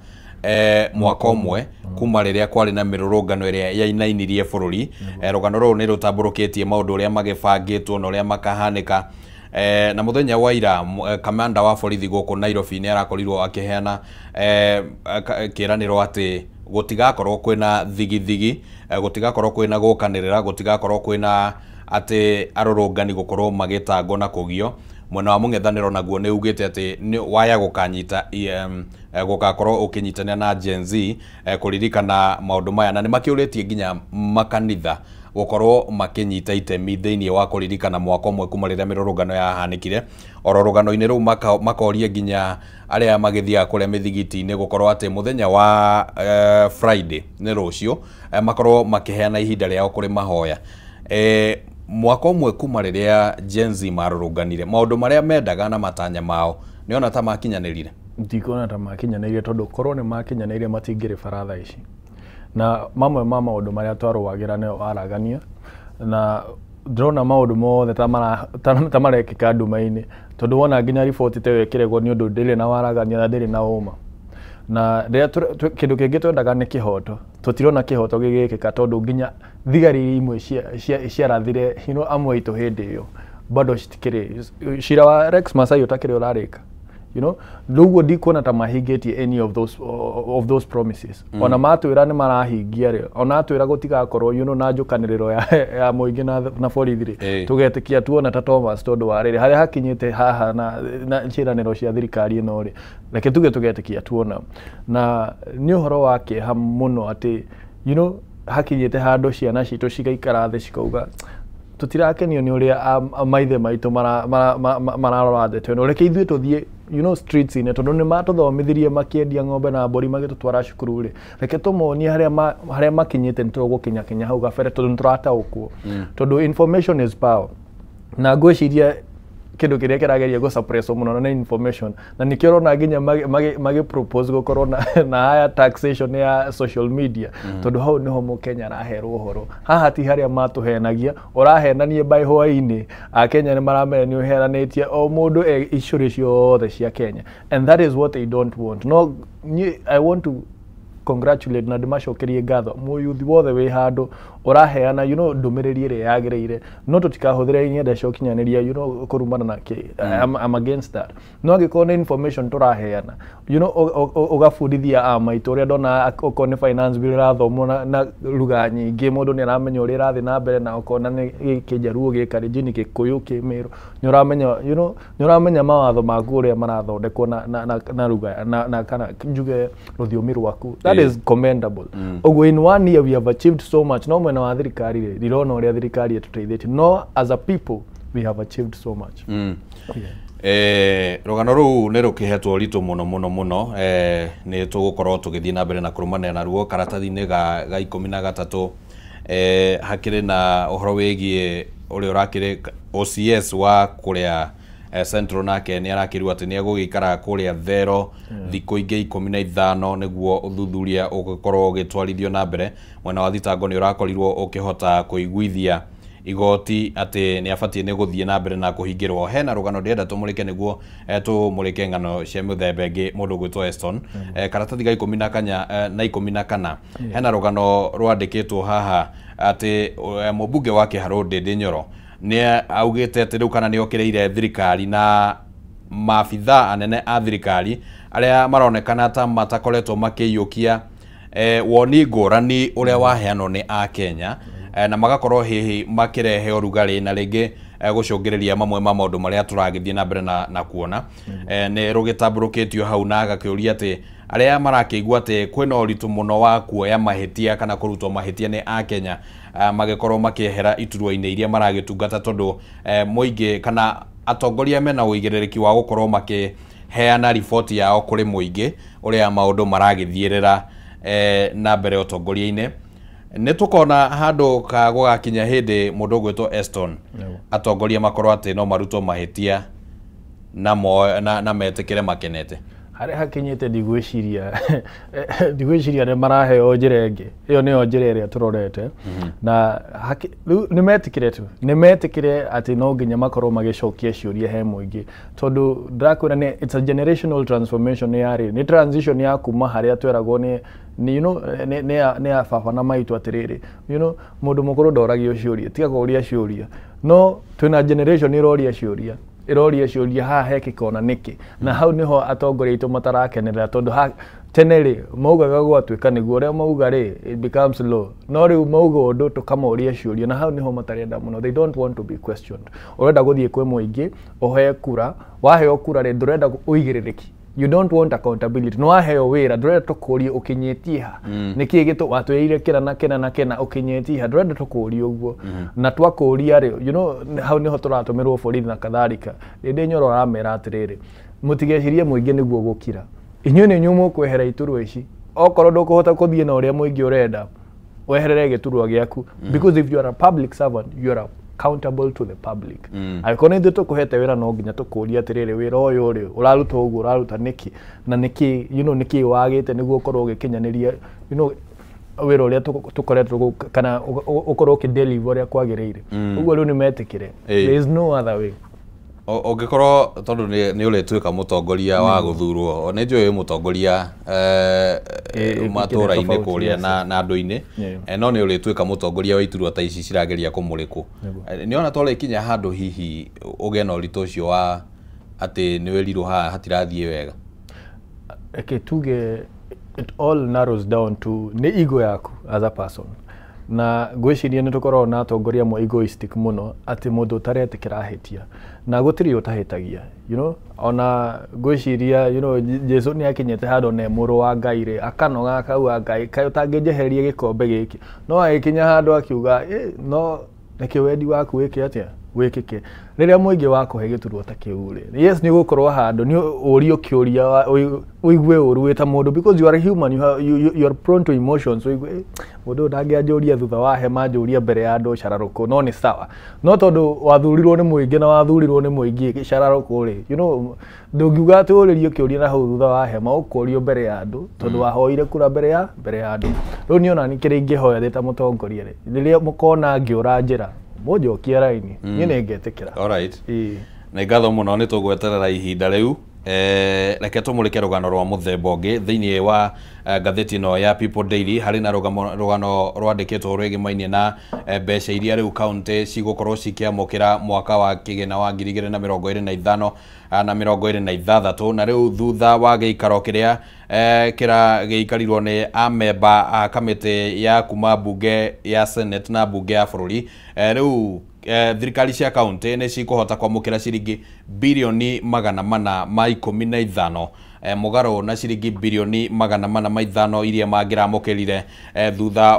mwaka ũmwe kuma rĩrĩa kwarĩ na mĩrũrũngano ĩrĩa yainainirie bũrũri. Rũgano rũrũ nĩ rũtambũrũkĩtie maũndũ ũrĩa magĩbangĩtwo na ũrĩa makahanĩka. Na mũthenya wa ira, kamanda wa borithi gũkũ Nairobi nĩ arakorirwo akĩheana kĩĩranĩro atĩ gũtigakorwo kwĩna thigithigi, gũtigakorwo kwĩna gũkanĩrĩra, gũtigakorwo kwĩna atĩ arũrũngani gũkorwo magĩtangwo na kũgio. Mwena wa mũng'ethanĩro naguo nĩ ugĩte atĩ nĩ waya gũkanyita gũgakorwo ũkĩnyitanĩra na Gen Z kũririkana maũndũ maya, na nĩ makĩũrĩtie nginya makanitha gũkorwo makĩnyita itemi thĩinĩ wa kũririkana mwaka ũmwe kuma rĩrĩa mĩrũrũngano yahanĩkire. Oro rũgano-inĩ rũu makoria nginya arĩa magĩthiaga kũrĩa mĩthigiti-inĩ gũkorwo atĩ mũthenya wa Friday, nĩ rũciũ, makorwo makĩheana ihinda rĩao kũrĩ mahoya. Mwaka ũmwe kuma rĩrĩa Gen Z marũrũnganire, maũndũ marĩa mendaga na matanya mao nĩ ona ta makinyanĩrire? Ndikuona ta makinyanĩire, tondũ korwo nĩ makinyanĩire matingĩrĩ bara thaa ici. Na mamwe ma maũndũ marĩa twarũagĩra nĩo waragania, na ndĩrona maũndũ mothe ta marekĩka nduma-inĩ, tondũ wona nginya riboti ta ĩyo ĩkĩregwo nĩ ũndũ ndĩrĩ na waragania na ndĩrĩ na ũma. Na rĩrĩa kĩndũ kĩngĩ twendaga nĩ kĩhoto, tũtirona kĩhoto gĩgĩkĩka, tondũ nginya thigari imwe ciarathire amwe aitũ hĩndĩ ĩyo bado citikĩrĩ cira wa Rex Masai ũtakĩrĩ ũrarĩka. Rĩu ndikuona ta mahingĩtie any of those promises. Ona matwĩra nĩ marahingia rĩ, ona atwĩra gũtigakorwo na njũkanĩrĩro ya mũingĩ na borithi rĩ, tũgetĩkia tuona ta Thomas, tondũ wa rĩrĩ harĩa hakinyĩte haha na ciĩranĩro cia thirikari ĩno rĩ, reke tuge tũgetĩkia tuona. Na nĩ ũhoro wa kĩeha mũno atĩ hakinyĩte handũ ciana citũ cigaikara thĩ cikauga tũtirakenio nĩ ũrĩa maithe maitũ mararora ndeto ĩno, reke ithuĩ tũthiĩ streets-inĩ, tondũ nĩ matũthomithirie makĩendia ng'ombe na mbũri magĩtũtwara cukuru rĩ, reke tũmonie harĩa makinyĩte nĩ tũgũkinya kinya hau gabere, tondũ nĩ tũrataũkwo, tondũ information is power. Na ngwĩciria kĩndũ kĩrĩa kĩrageria gũ suppress mũno nĩ information, na nĩkĩo ũrona nginya magĩ propose gũkorwo na higher taxation ya social media, tondũ hau nĩho mũkenya araherwo ũhoro. Haha ti harĩa matũhenagia, ũrahenanie by hwaĩ-inĩ akenya nĩ maramenya nĩ ũheanĩtie o mũndũ e icũrĩ ciothe cia Kenya, and that is what they don't want. No niĩ I want to congratulate na ndĩmacokerie ngatho mũyuthi wothe wĩ handũ. Ũraheana, you know, ndũmĩrĩri ĩrĩa yagĩrĩire, no tũtikahũthĩre ng'enda cia ũkinyanĩria, you know, kũrumana na kĩ. I'm against that. No angĩkorwo nĩ information tũraheana, you know, ũgabundithia a maitũ ũrĩa ndona, okorwo nĩ finance bill ĩrathomwo na lugha nyingĩ, mũndũ nĩ aramenya ũrĩa ĩrathiĩ na mbere, na ũkona nĩ Kĩnjaruo, Gĩkalenjin, Gĩkũyũ, Kĩmĩrũ, nĩ ũramenya, you know, nĩ ũramenya mawatho maku ũrĩa marathondekwo na lugha na kana njuge rũthiomi rwaku. That is commendable. Ũguo in one year we have achieved so much. No mwena wa thirikari rĩ, ndirona ũrĩa thirikari ĩtũteithĩtie, no as a people we have achieved so much. Yeah. Rũgano rũu nĩ rũkĩhetwo ũritũ mũno mũno mũno. Nĩ tũgũkorwo tũgĩthiĩ na mbere na kũrũmanĩra naruo. Karatathi-inĩ ga 13 hakĩrĩ na ũhoro wĩgiĩ ũrĩa ũrakĩrĩ OCS wa kũrĩa Central, nake nĩ arakĩrwo atĩ nĩ egũgĩikara kũrĩa Thero thikũ ingĩ 15 nĩguo ũthuthuria ũgĩkorwo ũgĩtwarithio na mbere. Mwena wa thitango nĩ ũrakorirwo ũkĩhota kũiguithia igoti atĩ nĩ abatiĩ nĩ gũthiĩ na mbere na kũhingĩrwo. Hena rũgano ndĩrenda tũmũrĩke nĩguo tũmũrĩke ng'ano cia mĩthemba ĩngĩ, mũndũ ũgwĩtwo Eston. Karatathi ga ikũmi na kanya na 14, hena rũgano rwandĩkĩtwo haha atĩ mũmbunge wa Kĩharũ Ndĩndĩ Nyoro nĩ augĩte atĩ rĩu kana nĩ okĩrĩire thirikari na maabithaa anene a thirikari arĩa maronekana ta matakoretwo makĩiyũkia woni ngũrani ũrĩa waheanwo nĩ Akenya, na magakorwo hihi makĩrehe ũrugarĩ na rĩngĩ gũcũngĩrĩria mamwe ma maũndũ marĩa tũragĩthiĩ na mbere na kuona. Nĩ rũgĩtambũrũkĩtio hau na agakĩũria atĩ arĩa marakĩigua atĩ kwĩna ũritũ mũno wa kuoya mahĩtia kana kũrutwo mahĩtia nĩ Akenya, magĩkorwo makĩehera iturwa-inĩ iria maragĩtungata, tondũ mũingĩ kana atongoria mena ũigĩrĩrĩki wa gũkorwo makĩheana riboti yao kũrĩ mũingĩ ũrĩa maũndũ maragĩthiĩrĩra na mbere ũtongoria-inĩ. Nĩ tũkona handũ ka gũgakinya hĩndĩ mũndũ ũgwĩtwo Eston atongoria makorwo atĩ no marutwo mahĩtia na metĩkĩre makenete? Harĩa hakinyĩte, ndigwĩciria nĩ maraheo njĩra ĩngĩ. Ĩyo nĩyo njĩra ĩrĩa tũrorete na rĩu nĩ metĩkĩre tu, nĩ metĩkĩre atĩ no nginya makorwo magĩcokia ciũria he mũingĩ, tondũ ndĩrakwĩra nĩ it's a generational transformation. Nĩ yarĩ nĩ transition ya kuma harĩa tweragwo nĩ you know, nĩ ya baba na maitũ atĩrĩrĩ, you know, mũndũ mũkũrũ ndoragio ciũria, tiga kũũria ciũria. No twĩna generation ĩroria ciũria, ĩroria ciũria haha hekĩka ona nĩkĩ, na hau nĩho atongoria aitũ matarakenerera, tondũ tene rĩ maugaga gwatuĩka nĩguo ũrĩa mauga rĩ, it becomes law. No rĩu mauga ũndũ tũkamoria ciũria, na hau nĩho matarenda mũno. They don't want to be questioned. Ũrenda gũthiĩ kwĩ mũingĩ ũheo kura, waheo kura rĩ, ndũrenda ũigĩrĩrĩki. You don't want accountability. No waheo wĩra, ndũrenda tũkũrie ũkinyĩtie ha, nĩkĩ gĩtũ watwĩrĩire kĩna na kĩna na kĩna, ũkinyĩtie ha, ndũrenda tũkũrie ũguo. Na twakũria rĩ, you know, hau nĩho tũratũmĩrwo borithi na kadhalika. Rĩndĩ Nyoro aramera atĩrĩrĩ, mũtigecirie mũingĩ nĩguo gũkira, inyuĩ nĩ inyuĩ mũkwehera iturwa ici. Okorwo ndũkũhota kũthiĩ na ũrĩa mũingĩ ũrenda, weherere gĩturwa gĩaku, because if you are a public servant, you are accountable to the public. Angĩkorwo nĩ ithuĩ tũkũhete wĩra, no nginya tũkũrie atĩrĩrĩ, wĩra ũyũ rĩ, ũraruta ũguo ũraruta nĩkĩ, na nĩkĩ, you know, nĩkĩ wagĩte nĩguo ũkorwo ũgĩkinyanĩria, you know, wĩra ũrĩa tũkoretwo kana ũkorwo ũkĩdeliver ũrĩa kwagĩrĩire. Ũguo rĩu nĩ metĩkĩre. There is no other way. Ũngĩkorwo tondũ nĩ ũrĩtuĩka mũtongoria wa gũthurwo, nĩ njũĩ wĩ mũtongoria matũũra-inĩ tofauti, kũrĩa na andũ-inĩ, no nĩ ũrĩtuĩka mũtongoria wa iturwa ta ici cirageria kũmũrĩkwo. Nĩ ona torĩkinya handũ hihi ũgĩe na ũritũ ũcio wa atĩ nĩ wĩrirwo haha hatirathiĩ wega? Reke tuge it all narrows down to nĩ ego yaku as a person, na ngwĩciria nĩ tũkoragwo na atongoria amwe egoistic mũno, atĩ mũndũ ũtaretĩkĩra ahĩtia, na gũtirĩ ũtahĩtagia, you know? Ona ngwĩciria, you know, Jesu nĩ akinyĩte handũ ne mũrũ wa Ngai rĩ, akanoga akauga, "Ngai, kaĩ ũtangĩnjehereria gĩkombe gĩkĩ?" No agĩkinya handũ akiuga, "No reke wendi waku wĩke atĩa, wĩkĩke." Rĩrĩa mũingĩ wakũhe gĩturwa ta kĩu rĩ, yes, nĩ ũgũkorwo handũ nĩ ũrio kĩũria ũigue ũru wĩ ta mũndũ, because you are human, you are prone to emotions. Ũigue, "Mũndũ ũyũ ndangĩanjũria thutha wa hema, anjũria mbere ya andũ cararũkũ." No nĩ sawa, no tondũ wathurirwo nĩ mũingĩ na wathurirwo nĩ mũingĩ cararũkũ rĩ, you know, ndũngiuga atĩ ũrĩrio kĩũria na hau thutha wa hema, ũkũrio mbere ya andũ, tondũ wahoire kura mbere ya andũ. Rĩu niĩ ona nĩ kĩrĩa ingĩhoya ndĩ ta mũtongoria rĩ, rĩrĩa mũkona ngĩũra njĩra, mũnjokie raini, niĩ nĩ ngetĩkĩra. Alright. Ĩĩ. Nĩ ngatho mũno, nĩ tũgweterera ihinda rĩu. Reke tũmũrĩke rũgano rwa mũthemba ũngĩ thĩinĩ wa ngathĩti ĩno ya People Daily. Harĩ na rũgano rwandĩkĩtwo rwĩgĩmainie na mbeca iria rĩu kaunti cigũkorwo cikĩamũkĩra mwaka wa kĩgĩna wa 2025 na 26, na rĩu thutha wa gĩikaro kĩrĩa kĩragĩikarirwo nĩ amemba a kamĩtĩ ya kuma mbunge ya Senate na mbunge ya bũrũri, rĩu thirikari cia kaunti nĩ cikũhota kwamũkĩra ciringi birioni 415, mũgarũ na ciringi birioni 405 iria mangĩramũkĩrire thutha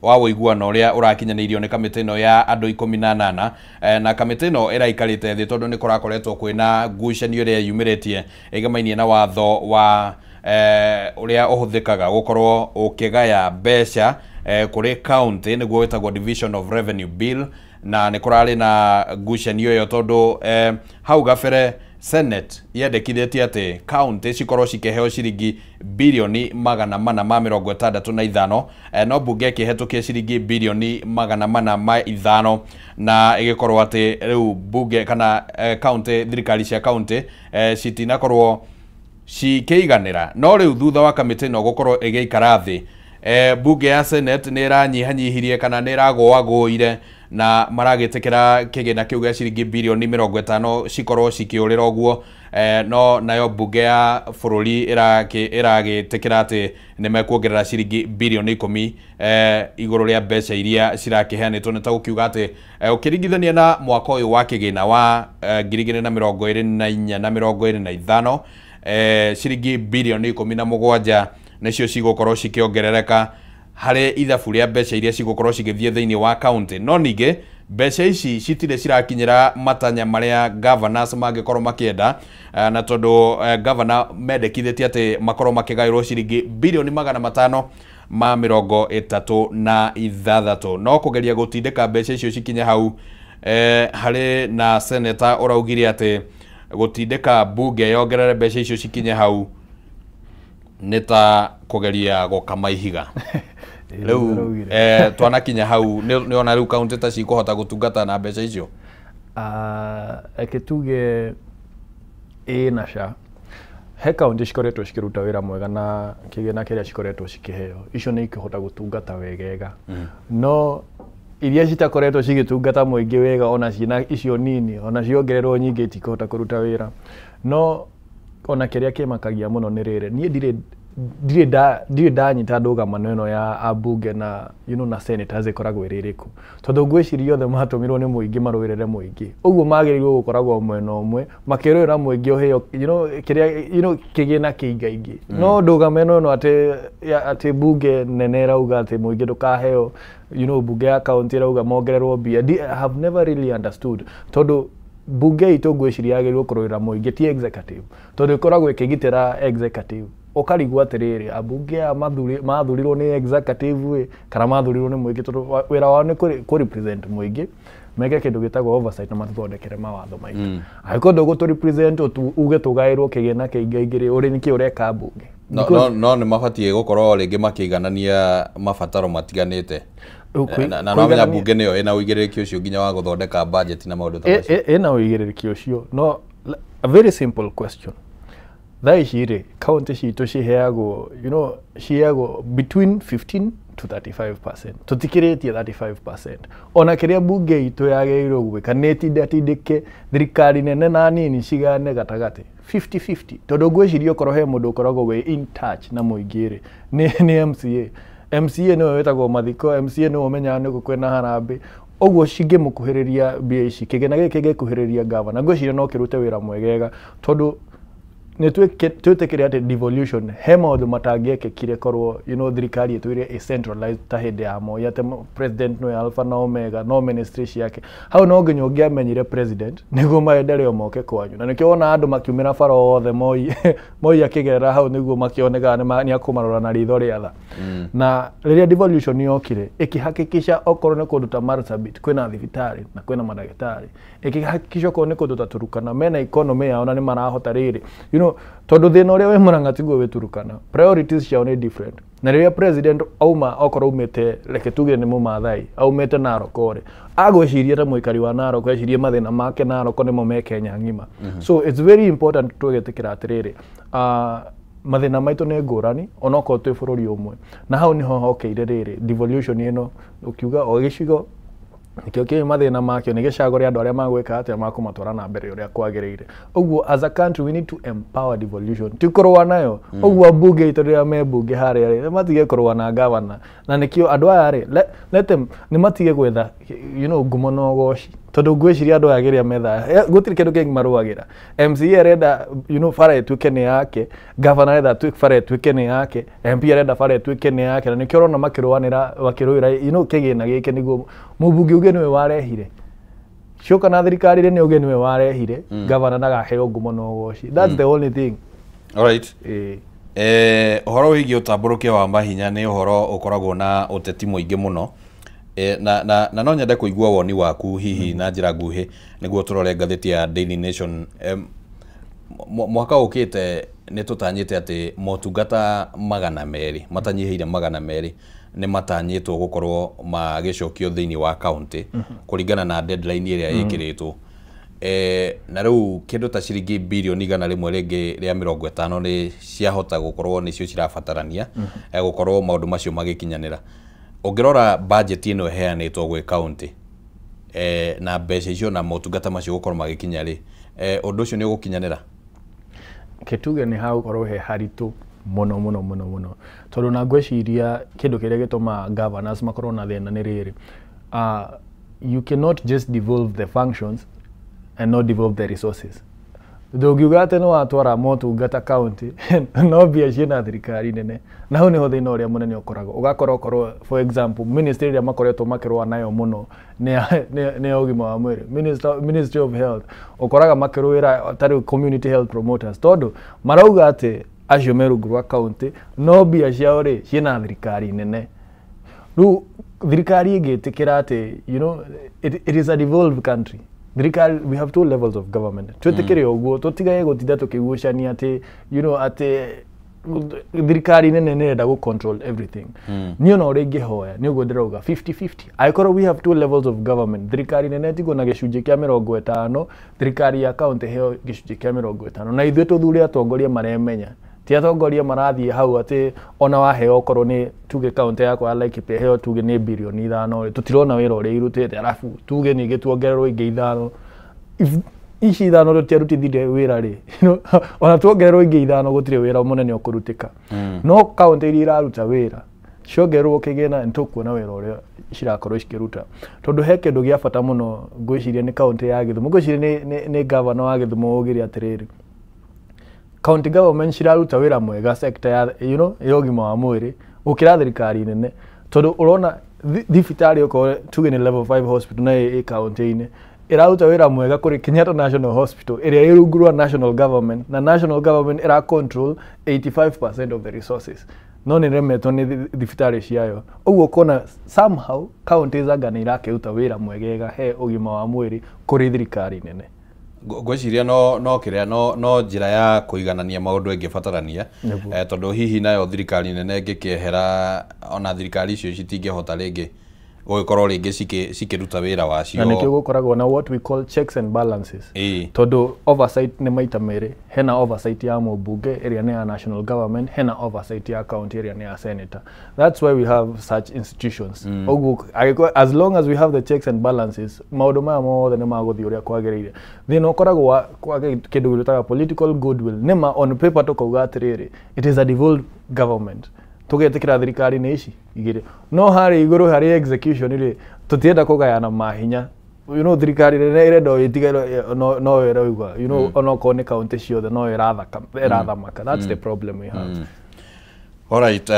wa ũiguano ũrĩa ũrakinyanĩirio nĩ kamĩtĩ ĩno ya andũ 18. Na kamĩtĩ ĩno ĩraikarĩte thĩ tondũ nĩ kũrakoretwo kwĩna ngucanio ĩrĩa yumĩrĩtie ĩgemainie na watho wa ũrĩa ũhũthĩkaga gũkorwo ũkĩgaya mbeca kũrĩ county, nĩguo wĩtagwo Division of Revenue Bill. Na nĩ kũrarĩ na ngucanio ĩyo tondũ hau gabere Senate yendekithĩtie atĩ county cikorwo cikĩheo ciringi birioni 465, no mbunge ĩkĩhetũkia ciringi birioni 405, na ĩgĩkorwo atĩ rĩu mbunge kana county, thirikari cia county citinakorwo cikĩiganĩra. No rĩu thutha wa kamĩtĩ ĩno gũkorwo ĩgĩikara thĩ, mbunge ya Senate nĩ ĩranyihanyihirie kana nĩ ĩragũagũire na maragĩtĩkĩra kĩgĩna kĩu gĩa ciringi birioni 50 cikorwo cikĩũrĩra ũguo, no nayo mbunge ya bũrũri ĩragĩtĩkĩra atĩ nĩ mekuongerera ciringi birioni 10 igũrũ rĩa mbeca iria cirakĩheanĩtwo. Nĩ ta gũkiuga atĩ ũkĩringithania na mwaka ũyũ wa kĩgĩna wa 2024 na 25, ciringi birioni 17 nĩcio cigũkorwo cikĩongerereka harĩ ithabu rĩa mbeca iria cigũkorwo cigĩthiĩ thĩinĩ wa county. No ningĩ mbeca ici citirĩ cirakinyĩra matanya marĩa governors mangĩkorwo makĩenda, na tondũ governor mendekithĩtie atĩ makorwo makĩgaĩrwo ciringi birioni 536, no kũgeria gũtindĩka mbeca icio cikinye hau, harĩ na senator ũraugire atĩ gũtindĩka mbunge yongerere mbeca icio cikinye hau nĩ ta kũgeria gũkama ihiga. Rĩu twanakinya hau nĩ ona rĩu kaunti ta cikũhota gũtungata na mbeca icio? Reke tuge ĩ na ca, he kaunti cikoretwo cikĩruta wĩra mwega na kĩgĩna kĩrĩa cikoretwo cikĩheo, icio nĩ ikũhota gũtungata wegega. No iria citakoretwo cigĩtungata mũingĩ wega, ona ciĩna icio nini, ona ciongererwo nyingĩ itikũhota kũruta wĩra. No ona kĩrĩa kĩmakagia mũno nĩ rĩrĩ, niĩ ndirĩ ndanyita ndũgamano ĩno ya ambunge na na senators ĩkoragwo ĩrĩ ĩrĩkũ, tondũ ngwĩciria othe matũmirwo nĩ mũingĩ marũĩrĩre mũingĩ, ũguo magĩrĩirwo gũkoragwo mwena ũmwe makĩrũĩra mũingĩ ũheo kĩrĩa kĩgĩna kĩingaingĩ. No ndũgamano ĩno atĩ mbunge nene ĩrauga atĩ mũingĩ ndũkaheo, mbunge ya kaunti ĩrauga mongererwo mbia, I have never really understood, tondũ mbunge itũ ngwĩciria yagĩrĩirwo kũrũĩra mũingĩ ti executive, tondũ ĩkoragwo ĩkĩgitĩra executive. Ũkarigwo atĩrĩrĩ, ambunge aya mathurirwo nĩ executive kana mathurirwo nĩ mũingĩ, tondũ wĩra wao nĩ kũ represent mũingĩ, meke kĩndũ gĩtagwo oversight na matũthondekere mawatho maitũ. Angĩkorwo ndũgũtũ represent uge tũgaĩrwo kĩgĩna kĩingaingĩ rĩ, ũrĩ nĩkĩ ũreka mbunge? No nĩ mabatiĩ gũkorwo rĩngĩ makĩiganania mabataro matiganĩte. Na no menya mbunge nĩyo ĩna ũigĩrĩrĩki ũcio nginya wa gũthondeka budget na maũndũ ta macio. Ĩna ũigĩrĩrĩki ũcio, no a very simple question. Thaa ici rĩ, kaunti citũ ciheagwo, ciheagwo between 15 to 35%. Tũtikĩrĩtie 35%. Ona kĩrĩa mbunge itũ yagĩrĩirwo gwĩka nĩ ĩtindatindĩke thirikari nene na nini cigane gatagatĩ 50-50, tondũ ngwĩciria okorwo he mũndũ ũkoragwo wĩ in touch na mũingĩ rĩ, nĩ MCA. MCA nĩwe wĩtagwo mathiko, MCA nĩwe ũmenyaga nĩkũ kwĩna harambĩ. Ũguo cingĩmũkuhĩrĩria mbia ici, kĩgĩna gĩkĩ kĩngĩkuhĩrĩria gavana, ngwĩciria no kĩrute wĩra mwegega, tondũ nĩ twĩtĩkĩre atĩ devolution he maũndũ matangĩekĩkire korwo thirikari ĩtwĩre ĩ centralized ta hĩndĩ ya Moi, atĩ president nĩwe alpha na omega, no ministry ciake. Hau no nginya ũngĩamenyire president nĩguo maendeleo moke kwanyu, na nĩkĩo wona andũ makiumĩra bara othe Moi Moi akĩgerera hau nĩguo makĩonekaga nĩ akũmarora na ritho rĩa tha. Na rĩrĩa devolution yokire ĩkĩhakikisha okorwo nĩ kũndũ ta Marsabit kwĩna thibitarĩ na kwĩna mandagĩtarĩ, ĩkĩhakikisha okorwo nĩ kũndũ ta Turkana mena economy yao na nĩ marahota rĩrĩ, know, tondũ thĩna ũrĩa wĩ Murang'a tiguo wĩ Turkana, priorities ciao nĩ different. Na rĩrĩa president auma, okorwo aumĩte, reke tuge nĩ Mũmathai, aumĩte Narok rĩ, agwĩciria ta mũikari wa Narok, ecirie mathĩna make Narok nĩmo me Kenya ng'ima. So it's very important tũgetĩkĩra atĩrĩrĩ, mathĩna maitũ nĩ ngũrani onokorwo twĩ bũrũri ũmwe. Na hau nĩho hokeire rĩrĩ devolution ĩno, ũkiuga o gĩcigo nĩkĩo kĩ mathĩna makĩo, nĩ gĩcagũre andũ arĩa magwĩka atĩa, makũmatwara na mbere ũrĩa kwagĩrĩire. Ũguo as a country we need to empower devolution, ti kũrũa nayo. Ũguo ambunge aitũ rĩrĩa me mbunge harĩa rĩ, matige kũrũa na gavana. Na nĩkĩo andũ aya rĩ, let them, nĩ matige gwetha, you know, ngumo na ũgoci, tondũ ngwĩciria andũ aya kĩrĩa metha gũtirĩ kĩndũ kĩngĩ marũagĩra. MCA arenda, you know, bara ĩtuĩke nĩ yake, gavana arenda bara ĩtuĩke nĩ yake, MP arenda bara ĩtuĩke nĩ yake, na nĩkĩo ũrona makĩrũanĩra, makĩrũĩra, you know, kĩgĩna gĩkĩ nĩguo mũmbunge uge nĩwe warehire, cioka na thirikari rĩ, nĩ uge nĩwe warehire, gavana ndagaheo ngumo na ũgoci. That's the only thing. Alright. Ĩĩ. Ũhoro wĩgiĩ ũtambũrũkia wa mahinya nĩ ũhoro ũkoragwo na ũteti mũingĩ mũno. Na no nyende kũigua woni waku hihi na njĩra nguhĩ nĩguo tũrore ngathĩti ya Daily Nation. Mwaka ũkĩte nĩ tũtanyĩte atĩ motungata 200 matanyihĩire 200 nĩ matanyĩtwo gũkorwo magĩcokio thĩinĩ wa kaunti kũringana na deadline ĩrĩa ĩkĩrĩtwo. Na rĩu kĩndũ ta ciringi birioni 150 rĩngĩ rĩa 50 nĩ ciahota gũkorwo nĩcio cirabatarania gũkorwo maũndũ macio magĩkinyanĩra. Ũngĩrora budget ĩno ĩheanĩtwo gwĩ kaunti, na mbeca icio na motungata macio gũkorwo magĩkinya rĩ, ũndũ ũcio nĩ ũgũkinyanĩra? Kĩtuge nĩ hagũkorwo he haritũ mũno mũno mũno mũno, tondũ na ngwĩciria kĩndũ kĩrĩa gĩtũmaga governors makorwo na thĩna nĩ rĩrĩ, you cannot just devolve the functions and not devolve the resources. Ndũngiuga atĩ nĩ watwara motungata county no mbia ciĩna thirikari nene. Na hau nĩho thĩna ũrĩa mũnene ũkoragwo, ũgakora okorwo, for example, ministry ĩrĩa makoretwo makĩrũa nayo mũno nĩ ya ũgima wa mwĩrĩ, Ministry of Health. Ũkoraga makĩrũĩra ta rĩu community health promoters, tondũ marauga atĩ acio me rungu rwa county no mbia ciao rĩ ciĩna thirikari nene. Rĩu thirikari ĩngĩtĩkĩra atĩ, you know, it is a devolved country, thirikari, we have two levels of government, twĩtĩkĩre ũguo, tũtigage gũtinda tũkĩgucania atĩ, you know, atĩ thirikari nene nĩ ĩrenda gũ control everything. Niĩ ona ũrĩa ingĩhoya nĩ ũguo ndĩrauga 50-50. Angĩkorwo we have two levels of government, thirikari nene ĩtigwo na gĩcunjĩ kĩa 50, thirikari ya county ĩheo gĩcunjĩ kĩa 50, na ithuĩ tũthure atongoria maremenya, ti atongoria marathiĩ hau atĩ ona waheo, okorwo nĩ tuge kaunti yakwa ya Laikipia ĩheo tuge nĩ birioni 5 rĩ, tũtirona wĩra ũrĩa irutĩte, arabu tuge ningĩ tuongererwo ingĩ 5. If ici 5 tũtiarutithirie wĩra rĩ, ona tuongererwo ingĩ 5 gũtirĩ wĩra mũnene ũkũrutĩka. No kaunti iria iraruta wĩra ciongererwo kĩgĩna, nĩ tũkuona wĩra ũrĩa cirakorwo cikĩruta. Tondũ he kĩndũ gĩa bata mũno, ngwĩciria nĩ kaunti ya Gĩthumo, ngwĩciria nĩ gavana wa Gĩthumo augire atĩrĩrĩ, county government ciraruta wĩra mwega sector ya, you know, ya ũgima wa mwĩrĩ gũkĩra thirikari nene, tondũ ũrona thibitarĩ okorwo tuge nĩ level 5 hospital na ĩ kaunti-inĩ ĩraruta wĩra mwega kũrĩ Kenyatta National Hospital ĩrĩa ĩ rungu rwa national government, na national government ĩra control 85% of the resources, no nĩ remetwo nĩ thibitarĩ ciayo. Ũguo ũkona somehow counties anga nĩ irakĩruta wĩra mwegega he ũgima wa mwĩrĩ kũrĩ thirikari nene. Ngwĩciria no kĩrĩa no njĩra ya kũiganania maũndũ ĩngĩbatarania, tondũ hihi nayo thirikari nene ĩngĩkĩehera, ona thirikari icio citingĩhota rĩngĩ gũgĩkorwo rĩngĩ cikĩruta wĩra wacio. Na nĩkĩo gũkoragwo na what we call checks and balances. Tondũ oversight nĩ maita merĩ, hena oversight ya mũmbunge ĩrĩa nĩ ya national government, hena oversight ya county ĩrĩa nĩ ya senator. That's why we have such institutions. Ũguo as long as we have the checks and balances, maũndũ maya mothe nĩ magũthiĩ ũrĩa kwagĩrĩire. Thĩna ũkoragwo kwa kĩndũ gĩtaga political goodwill. Nĩma on paper tũkauga atĩrĩrĩ, it is a devolved government, tũgetĩkĩra thirikari nĩ ici igĩrĩ, no harĩa igũrũ harĩ execution rĩ, tũtienda kũgayana mahinya. You know, thirikari nene ĩrenda ĩtige no ĩrauga, you know, onokorwo nĩ kaunti ciothe no ĩrathamaka. That's the problem we have. Alright,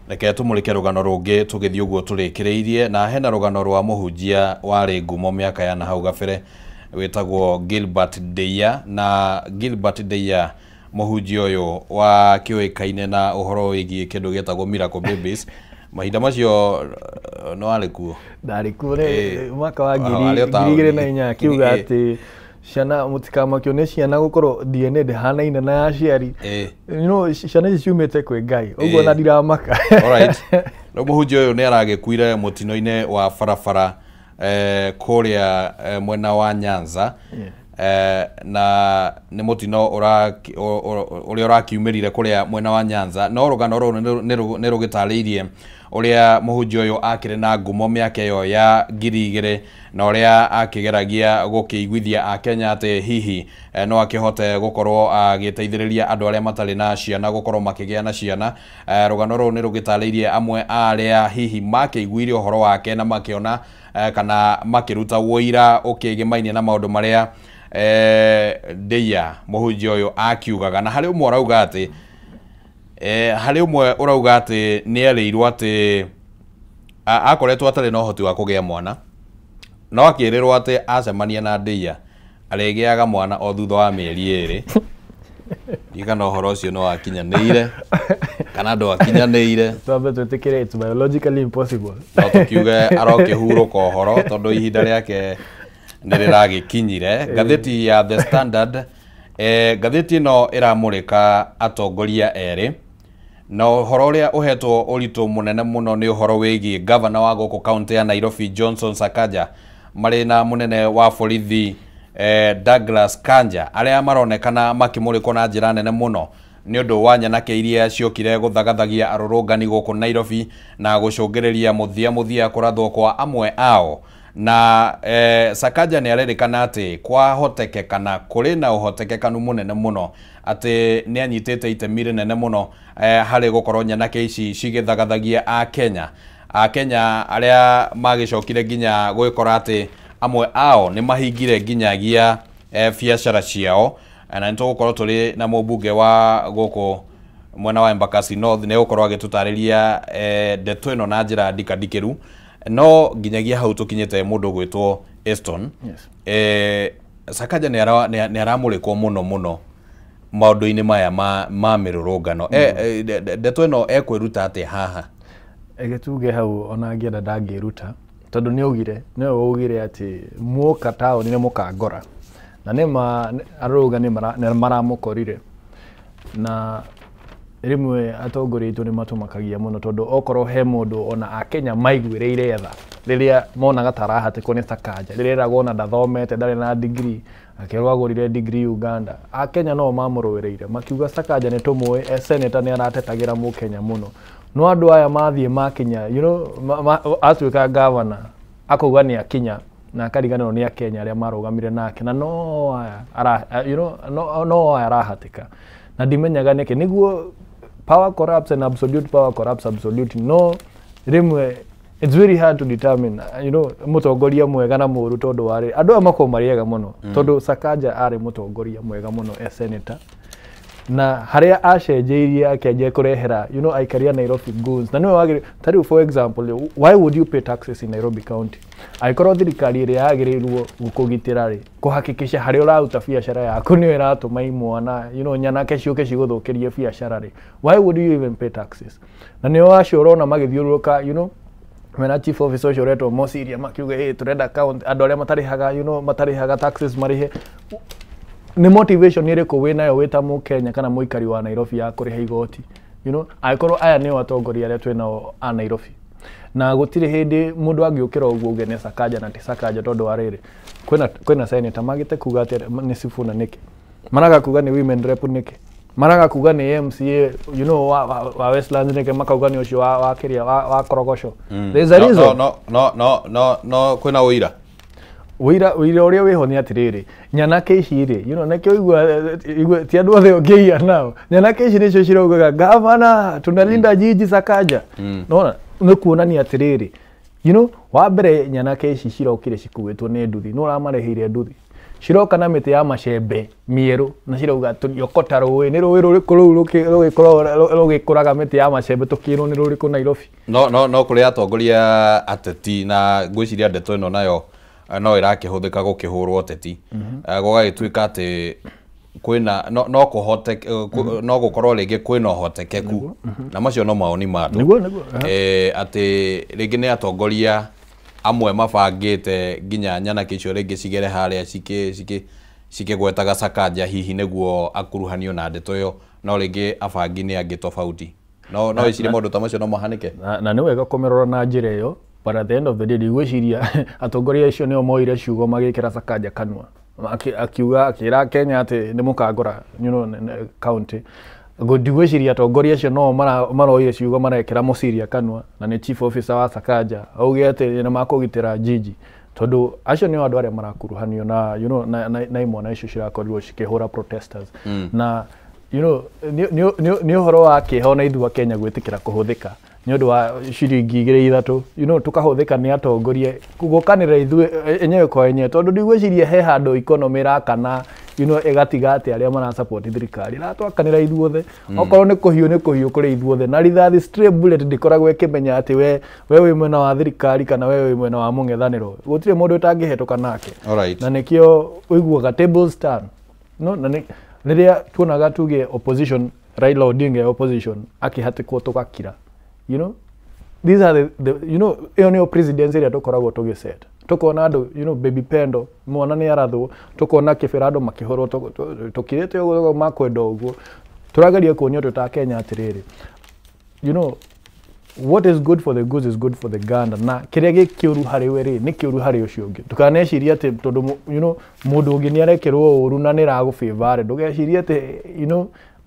reke tũmũrĩke rũgano rũngĩ tũgĩthiĩ ũguo tũrĩkĩrĩirie, na hena rũgano rwa mũhunjia warĩ ngumo mĩaka ya nahau gabere wĩtagwo Gilbert Deya. Na Gilbert Deya, mũhunjia ũyũ wa kĩũĩkaine na ũhoro wĩgiĩ kĩndũ gĩtagwo Miracle Babies, mahinda macio no arĩ kuo? Ndarĩ kuo. Nĩ mwaka wa 2004, akiuga atĩ Ciana mũtikamakio nĩ ciana gũkorwo DNA ndĩhanaine na ya aciari. You know, ciana ici ciumĩte kwĩ Ngai, ũguo na ndiramaka. Alright. Rĩu mũhunjia ũyũ nĩ aragĩkuire mũtino-inĩ wa barabara kũrĩa mwena wa Nyanza. Na nĩ mũtino ũrĩa ũrakiumĩrire kũrĩa mwena wa Nyanza, no rũgano rũrũ nĩ rũgĩtarĩirie ũrĩa mũhunjia ũyũ akĩrĩ na ngumo mĩaka ĩyo ya 2000 na ũrĩa akĩgeragia gũkĩiguithia Akenya atĩ hihi no akĩhote gũkorwo agĩteithĩrĩria andũ arĩa matarĩ na ciana gũkorwo makĩgĩa na ciana. Rũgano rũrũ nĩ rũgĩtarĩirie amwe a arĩa hihi makĩiguire ũhoro wake na makĩona kana makĩruta ũira ũkĩgĩmainie na maũndũ marĩa Ndeia mũhunjia ũyũ akiugaga. Na harĩ ũmwe ũrauga atĩ harĩ ũmwe ũrauga atĩ nĩ erĩirwo atĩ akoretwo atarĩ na ũhoti wa kũgĩa mwana, no akĩrĩrwo atĩ acemania na Ndeia arĩgĩaga mwana o thutha wa mĩeri 2. Ndirikana ũhoro ũcio no wakinyanĩire kana ndwakinyanĩire. Twambe twĩtĩkĩre it's biologically impossible. No tũkiuge arokĩhurũka ũhoro tondũ ihinda rĩake nĩ rĩragĩkinyire. Ngathĩti ya The Standard, ngathĩti ĩno ĩramũrĩka atongoria erĩ, na ũhoro ũrĩa ũhetwo ũritũ mũnene mũno nĩ ũhoro wĩgiĩ gavana wa gũkũ kaunti ya Nairobi Johnson Sakaja marĩ na mũnene wa borithi Douglas Kanja, arĩa maronekana makĩmũrĩkwo na njĩra nene mũno nĩ ũndũ wa nyanake iria ciokire gũthagathagia arũrũngani gũkũ Nairobi na gũcũngĩrĩria mũthia kũrathwo kwa amwe ao. Na Sakaja nĩ arerĩkana atĩ kwahotekekana kũrĩ na ũhotekekanu mũnene mũno atĩ nĩ anyitĩte itemi rĩnene mũno harĩ gũkorwo nyanake ici cigĩthagathagia Akenya. Akenya arĩa magĩcokire nginya gwĩkora atĩ amwe ao nĩ mahingire nginyagia biacara ciao. Na nĩ tũgũkorwo tũrĩ na mũmbunge wa gũkũ mwena wa Embakasi North nĩ egũkorwo agĩtũtarĩria ndeto ĩno na njĩra ndikandikĩru. No nginyagia hau tũkinyĩte mũndũ gwĩtwo Eston. Yes. Sakaja nĩ aramũrĩkwo mũno mũno maũndũ-inĩ maya ma mĩrũrũngano. Ndeto ĩno ekwĩruta atĩa haha? Ege tuge hau ona angĩenda ndangĩruta, tondũ nĩ augire, nĩwe waugire atĩ muoka taũni nĩ mũkangora. Na nĩma arũrũngani nĩ maramũkorire. Na rĩmwe atongoria aitũ nĩ matũmakagia mũno tondũ okorwo he mũndũ ona Akenya maiguĩrĩire tha rĩrĩa monaga ta arahatĩkwo nĩ Sakaja, rĩrĩa eragwo ona ndathomete, ndarĩ na degree, akĩrwo agũrire degree Uganda, Akenya no mamũrũĩrĩire makiuga Sakaja nĩ tũmũĩ, e senator nĩ aratetagĩra mũkenya mũno. No andũ aya mathiĩ makinya, you know, atuĩka governor akauga nĩ akinya na akariganĩrwo nĩ Akenya arĩa marũgamire nake, na no aya ara, you know, no aya arahatĩka. Na ndimenyaga nĩkĩ nĩguo power corrupts and absolute power corrupts absolute. No rĩmwe it's very hard to determine, you know, mũtongoria mwega na mũũru tondũ warĩ andũ aya makoragwo marĩ ega mũno, tondũ Sakaja arĩ mũtongoria mwega mũno e senator, na harĩa acenjeirie akĩanjia kũrehera, you know, aikari a Nairobi goods. Na nĩwe wagĩrĩire, ta rĩu for example, why would you pay taxes in Nairobi County angĩkorwo thirikari ĩrĩa yagĩrĩirwo gũkũgitĩra rĩ kũhakikisha harĩa ũraruta biacara yaku nĩyo ĩratũma imwana, you know, nyanake ciũke cigũthũkĩrie biacara rĩ, why would you even pay taxes? Na nĩo acio ũrona magĩthiũrũrũka, you know, mena chief officer ũcio ũretwo Mosiria makiuga hey, tũrenda county andũ arĩa matarĩhaga, you know, matarĩhaga taxes marĩhe. Nĩ motivation ĩrĩkũ wĩnayo wĩ ta mũkenya kana mũikari wa Nairobi ya kũrĩha igoti? You know, angĩkorwo aya nĩo atongoria arĩa twĩnao a Nairobi, na gũtirĩ hĩndĩ mũndũ angĩũkĩra ũguo uge nĩ Sakaja na ti Sakaja, tondũ wa rĩrĩ kwĩna senator magĩte kuga atĩ nĩ Sifuna nĩkĩ, maraga kuga nĩ women rep nĩkĩ, maraga kuga nĩ MCA, you know, wa Westlands nĩkĩ, makauga nĩ ũcio wa kĩrĩa wa Korogocho. There is a reason. No, no, no, no, no, kwĩna ũira. Ũira ũrĩa wĩho nĩ atĩrĩrĩ, nyanake ici rĩ, you know, nĩkĩo igua ti andũ othe ũngĩiya nao. Nyanake ici nĩcio ciraugaga gavana tunalinda jiji Sakaja. Nona nĩ kuonania atĩrĩrĩ, you know, wa mbere nyanake ici cirokire cikuĩtwo nĩ nduthi, nũ ũramareheire nduthi? Ciroka na mĩtĩ ya macembe mĩerũ na cirauga tũriokota rũĩ, nĩ rũĩ rũrĩkũ rũu rũgĩkũraga mĩtĩ ya macembe tũkĩrwo nĩ rũrĩkũ Nairobi? No, no, no kũrĩ atongoria ateti na ngwĩciria ndeto ĩno nayo no ĩrakĩhũthĩka gũkĩhũrwo ateti. Gũgagĩtuĩka atĩ kwĩna no kũhoteke, no gũkorwo rĩngĩ kwĩna ũhotekeku, na macio no mawoni ma andũ. Nĩguo, nĩguo. Atĩ rĩngĩ nĩ atongoria amwe mabangĩte nginya nyanake icio rĩngĩ cigere harĩa cikĩgwetaga Sakaja hihi nĩguo akuruhanio na ndeto ĩyo, no rĩngĩ abangi nĩ angĩ tofauti. No no ĩcirie maũndũ ta macio no mahanĩke. Na nĩ wega kũmĩrora na njĩra ĩyo, but at the end of the day ndigwĩciria atongoria acio nĩo moire ciugo magĩkĩra Sakaja kanua. Akiuga akĩra Kenya atĩ nĩ mũkangora, county. Ndigwĩciria atongoria acio no maroire ciugo marekĩra Mosiria kanua, na nĩ chief officer wa Sakaja, auge atĩ nĩ makũgitĩra jiji, tondũ acio nĩo andũ arĩa marakuruhanio na na imwana icio cirakorirwo cikĩhũra protesters. Na nĩ ũhoro wa kĩeha ona ithuĩ Kenya gwĩtĩkĩra kũhũthĩka nĩ ũndũ wa ciringi igĩrĩ ithatũ, tũkahũthĩka nĩ atongoria gũkanĩra ithuĩ enyewe kwa enyewe, tondũ ndigwĩciria he handũ economy ĩrakana, ĩgatiga atĩ arĩa marasupport thirikari ĩratwakanĩra ithuothe. Okorwo nĩ kũhiũ nĩ kũhiũ kũrĩ ithuothe, na rithathi stray bullet ndĩkoragwo ĩkĩmenya atĩ we wĩ mwena wa thirikari kana we wĩ mwena wa mũng'ethanĩro, gũtirĩ mũndũ ũtangĩhetũka nake. Na nĩkĩo ũiguaga tables turn. No, na nĩ rĩrĩa tuonaga tuge opposition, Raila Odinga ya opposition akĩhatĩkwo tũgakira, these are the ĩyo nĩyo presidency ĩrĩa tũkoragwo tũgĩset, tukona andũ, Baby Pendo mwana nĩ arathwo, tukona Kibera andũ makĩhũrwo, tũkirĩte ũguo makwenda ũguo, tũrageria kuonio twĩ ta Kenya atĩrĩrĩ, what is good for the goose is good for the gander, na kĩrĩa gĩ kĩũru harĩ we rĩ nĩ kĩũru harĩ ũcio ũngĩ. Ndũkanecirie atĩ tondũ mũndũ ũngĩ nĩ arekĩrwo ũru na nĩ ĩragũbĩva rĩ, ndũgecirie atĩ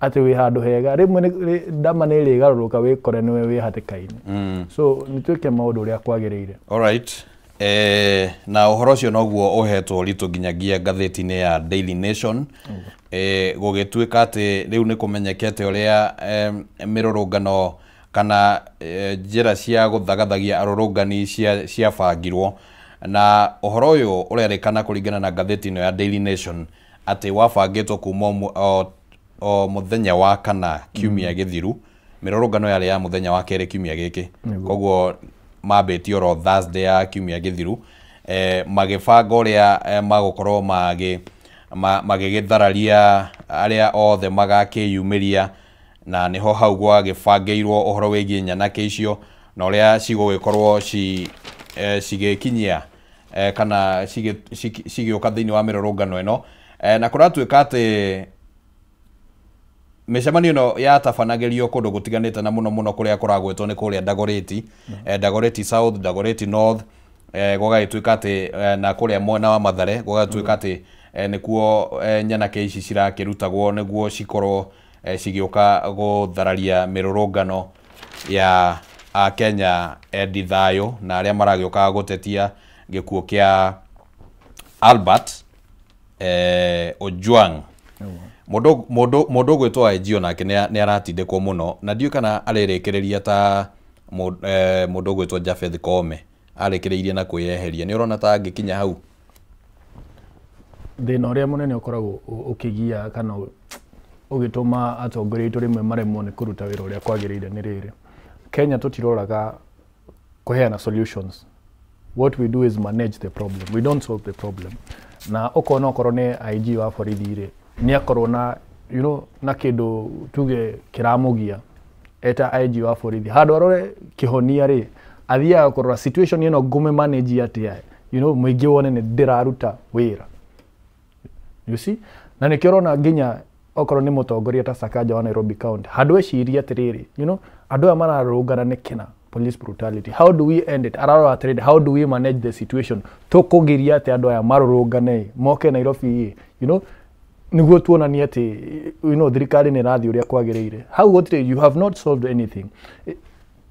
atĩ wĩ handũ hega, rĩmwe ndama nĩ ĩrĩgarũrũka wĩkore nĩwe wĩ hatĩka-inĩ. So nĩ twĩke maũndũ ũrĩa kwagĩrĩire. Alright. Na ũhoro ũcio noguo ũhetwo ũritũ nginyagia ngathĩti-inĩ ya Daily Nation. Gũgĩtuĩka atĩ rĩu nĩ kũmenyekete ũrĩa mĩrũrũngano kana njĩra cia gũthagathagia arũrũngani ciabangirwo, na ũhoro ũyũ ũrerĩkana kũringana na ngathĩti ĩno ya Daily Nation atĩ wabangĩtwo kuma o mũthenya wa kana kiumia gĩthiru, mĩrũrũngano yarĩ ya mũthenya wa kerĩ kiumia gĩkĩ, koguo mambĩtie oro Thursday ya kiumia gĩthiru, magĩbanga ũrĩa magũkorwo magĩgĩthararia arĩa othe magakĩyumĩria, na nĩho hau gwagĩbangĩirwo ũhoro wĩgiĩ nyanake icio na ũrĩa cigũgĩkorwo cigĩkinyia kana cigĩũka thĩinĩ wa mĩrũrũngano ĩno, na kũratuĩka atĩ mĩcemanio ĩno yatabanagĩrio kũndũ gũtiganĩte, na mũno mũno kũrĩa kũragwetwo nĩ kũrĩa Dagoretti, Dagoretti South, Dagoretti North, gũgagĩtuĩka atĩ na kũrĩa mwena wa Mathare gũgagĩtuĩka atĩ nĩkuo nyanake ici cirakĩrutagwo nĩguo cikorwo cigĩũka gũthararia mĩrũrũngano ya Akenya endi thayũ na arĩa maragĩũka gũtetia gĩkuũ kĩa Albert Ojwang. Mũndũ ũgwĩtwo IG onake nĩ aratindĩkwo mũno, na ndiũĩ kana arĩrĩkĩrĩria ta mũndũ ũgwĩtwo Japheth Koome arĩkĩrĩirie na kwĩyeheria. Nĩ ũrona ta angĩkinya hau? Thĩna ũrĩa mũnene ũkoragwo ũkĩgia kana ũgĩtũma atongoria aitũ rĩmwe maremwo nĩ kũruta wĩra ũrĩa kwagĩrĩire nĩ rĩrĩ, Kenya tũtiroraga kũheana solutions. What we do is manage the problem, we don't solve the problem. Na ũkona okorwo nĩ IG wa borithi rĩ, nĩ akorwo na na kĩndũ tuge kĩramũgia eta IG wa borithi, handũ arore kĩhonia rĩ, athiaga kũrora situation ĩno ngũmĩ manage atĩa, mũingĩ wone nĩ ndĩraruta wĩra, you see. Na nĩkĩo ũrona nginya okorwo nĩ mũtongoria ta Sakaja wa Nairobi County, handũ ecirie atĩrĩrĩ, andũ aya mararũrũngana nĩ kĩna police brutality, how do we end it? Ararora atĩrĩrĩ, how do we manage the situation, tũkũgiria atĩ andũ aya marũrũngane moke Nairobi, nĩguo tuonanie atĩ thirikari nĩ ĩrathiĩ ũrĩa kwagĩrĩire. Hau gũtirĩ, you have not solved anything,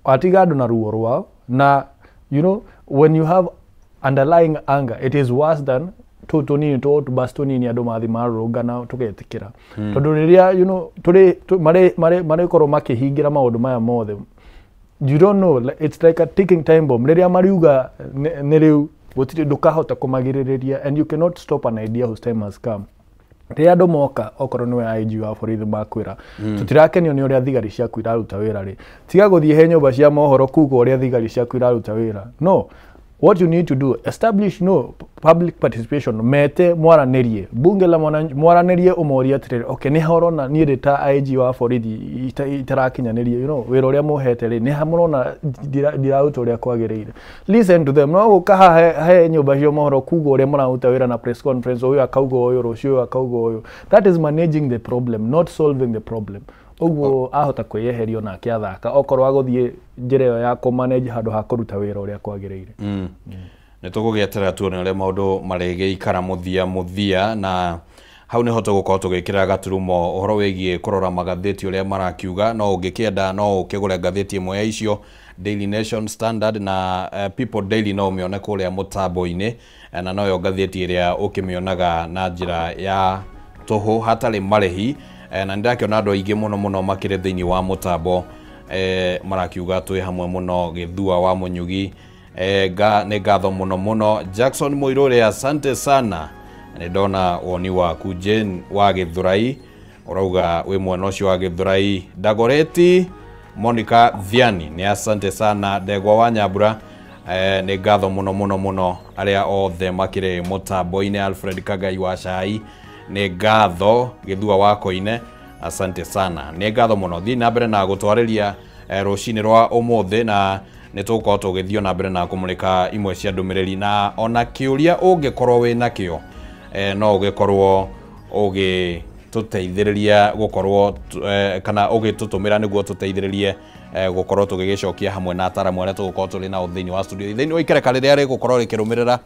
watiga andũ na ruo rwao. Na when you have underlying anger, it is worse than tũtũ nini tũbasi tũnini andũ mathi marũrũngana tũgetĩkĩra, tondũ rĩrĩa marĩkorwo makĩhingĩra maũndũ maya mothe, you don't know, it's like a ticking time bomb. Rĩrĩa mariuga nĩ rĩu, gũtirĩ, ndũkahota kũmagirĩrĩria, and you cannot stop an idea whose time has come. Rĩrĩa andũ moka, okorwo nĩwe IG wa borithi makwĩra tũtirakenio nĩ ũrĩa thigari ciaku iraruta wĩra rĩ, tiga gũthiĩ he nyũmba cia mohoro kuga ũrĩa thigari ciaku iraruta wĩra. No What you need to do, establish no public participation, mete mwaranĩrie bunge la mwananchi, mwaranĩrie, ũmorie atĩrĩrĩ, okay, nĩ ha ũrona niĩ ndĩ ta IG wa borithi itarakinyanĩria, you know, wĩra ũrĩa mũhete rĩ, nĩ ha mũrona ndiraruta ũrĩa kwagĩrĩire. Listen to them. No gũka haha he nyũmba cia mohoro kuga ũrĩa mũraruta wĩra na press conference, ũyũ akauga ũyũ, rũciũ ũyũ akauga ũyũ. That is managing the problem, not solving the problem. Ũguo ahota kwĩyeheria nake athaka okorwo agũthiĩ njĩra ĩyo ya kũmanage handũ ha kũruta wĩra ũrĩa kwagĩrĩire. Nĩ tũgũgĩeterera tuone ũrĩa maũndũ marĩgĩikara mũthia mũthia, na hau nĩho tũgũkorwo tũgĩkĩra gaturumo ũhoro wĩgiĩ kũrora magathĩti ũrĩa marakiuga. No ũngĩkĩenda no ũkĩgũre ngathĩti ĩmwe ya icio, Daily Nation, Standard na People Daily, no ũmĩone kũrĩa mũtambo-inĩ. Na noyo ngathĩti ĩrĩa ũkĩmĩonaga na njĩra ya tũhũ hatarĩ marĩhi. Na nĩndakĩona andũ aingĩ mũno mũno makĩrĩ thĩinĩ wa mũtambo, marakiuga twĩ hamwe mũno. Gĩthua wa Mũnyugi, nĩ ngatho mũno mũno. Jackson Mũirũrĩ, asante sana, nĩ ndona woni waku. Jane wa Gĩthũrai, ũrauga wĩ mwena ũcio wa Gĩthũrai. Ndagoreti Monica Dhiani, nĩ asante sana. Ndegwa wa Nyambura, nĩ ngatho mũno mũno mũno arĩa othe makĩrĩ mũtambo-inĩ. Alfred Kagai wa Cai, nĩ ngatho. Gĩthua wa Koine, asante sana, nĩ ngatho mũno. Thiĩ na mbere na gũtwarĩria rũcinĩ rwa ũmũthĩ, na nĩ tũgũkorwo tũgĩthiĩ na mbere na kũmũrĩka imwe cia ndũmĩrĩri, na ona kĩũria ũngĩkorwo wĩ nakĩo, no ũgĩkorwo ũgĩtũteithĩrĩria gũkorwo kana ũgĩtũtũmĩra nĩguo tũteithĩrĩrie gũkorwo tũgĩgĩcokia hamwe na ataramu arĩa tũgũkorwo tũrĩ nao thĩinĩ wa studio. Thĩinĩ wa ikereka rĩrĩa rĩgũkorwo rĩkĩrũmĩrĩra,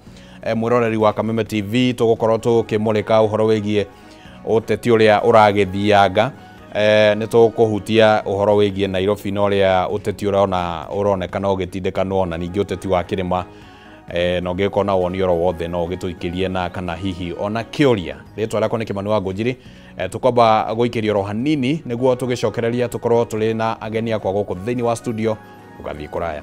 mwĩroreri wa Kameme TV, tũgũkorwo tũkĩmũrĩka ũhoro wĩgiĩ ũteti ũrĩa ũragĩthianga. Nĩ tũkũhutia ũhoro wĩgiĩ Nairobi na ũrĩa ũteti ũrona ũronekana ũgĩtindĩkanwo, na ningĩ ũteti wa kĩrĩma. Na ũngĩkorwo na woni oro wothe no ũgĩtũikĩrie na kana hihi ona kĩũria. Rĩtwa rĩakwa nĩ Kĩmani wa Ngũnjiri. Tũkwamba gũikĩrio oro hanini nĩguo tũgĩcokereria tũkorwo tũrĩ na ageni akwa gũkũ thĩinĩ wa studio. Ũgathiĩ kũraya.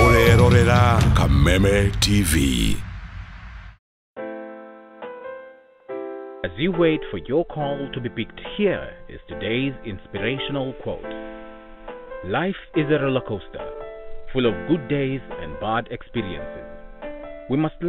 Ũrerorera Kameme TV. As you wait for your call to be picked, here is today's inspirational quote. Life is a roller coaster, full of good days and bad experiences. We must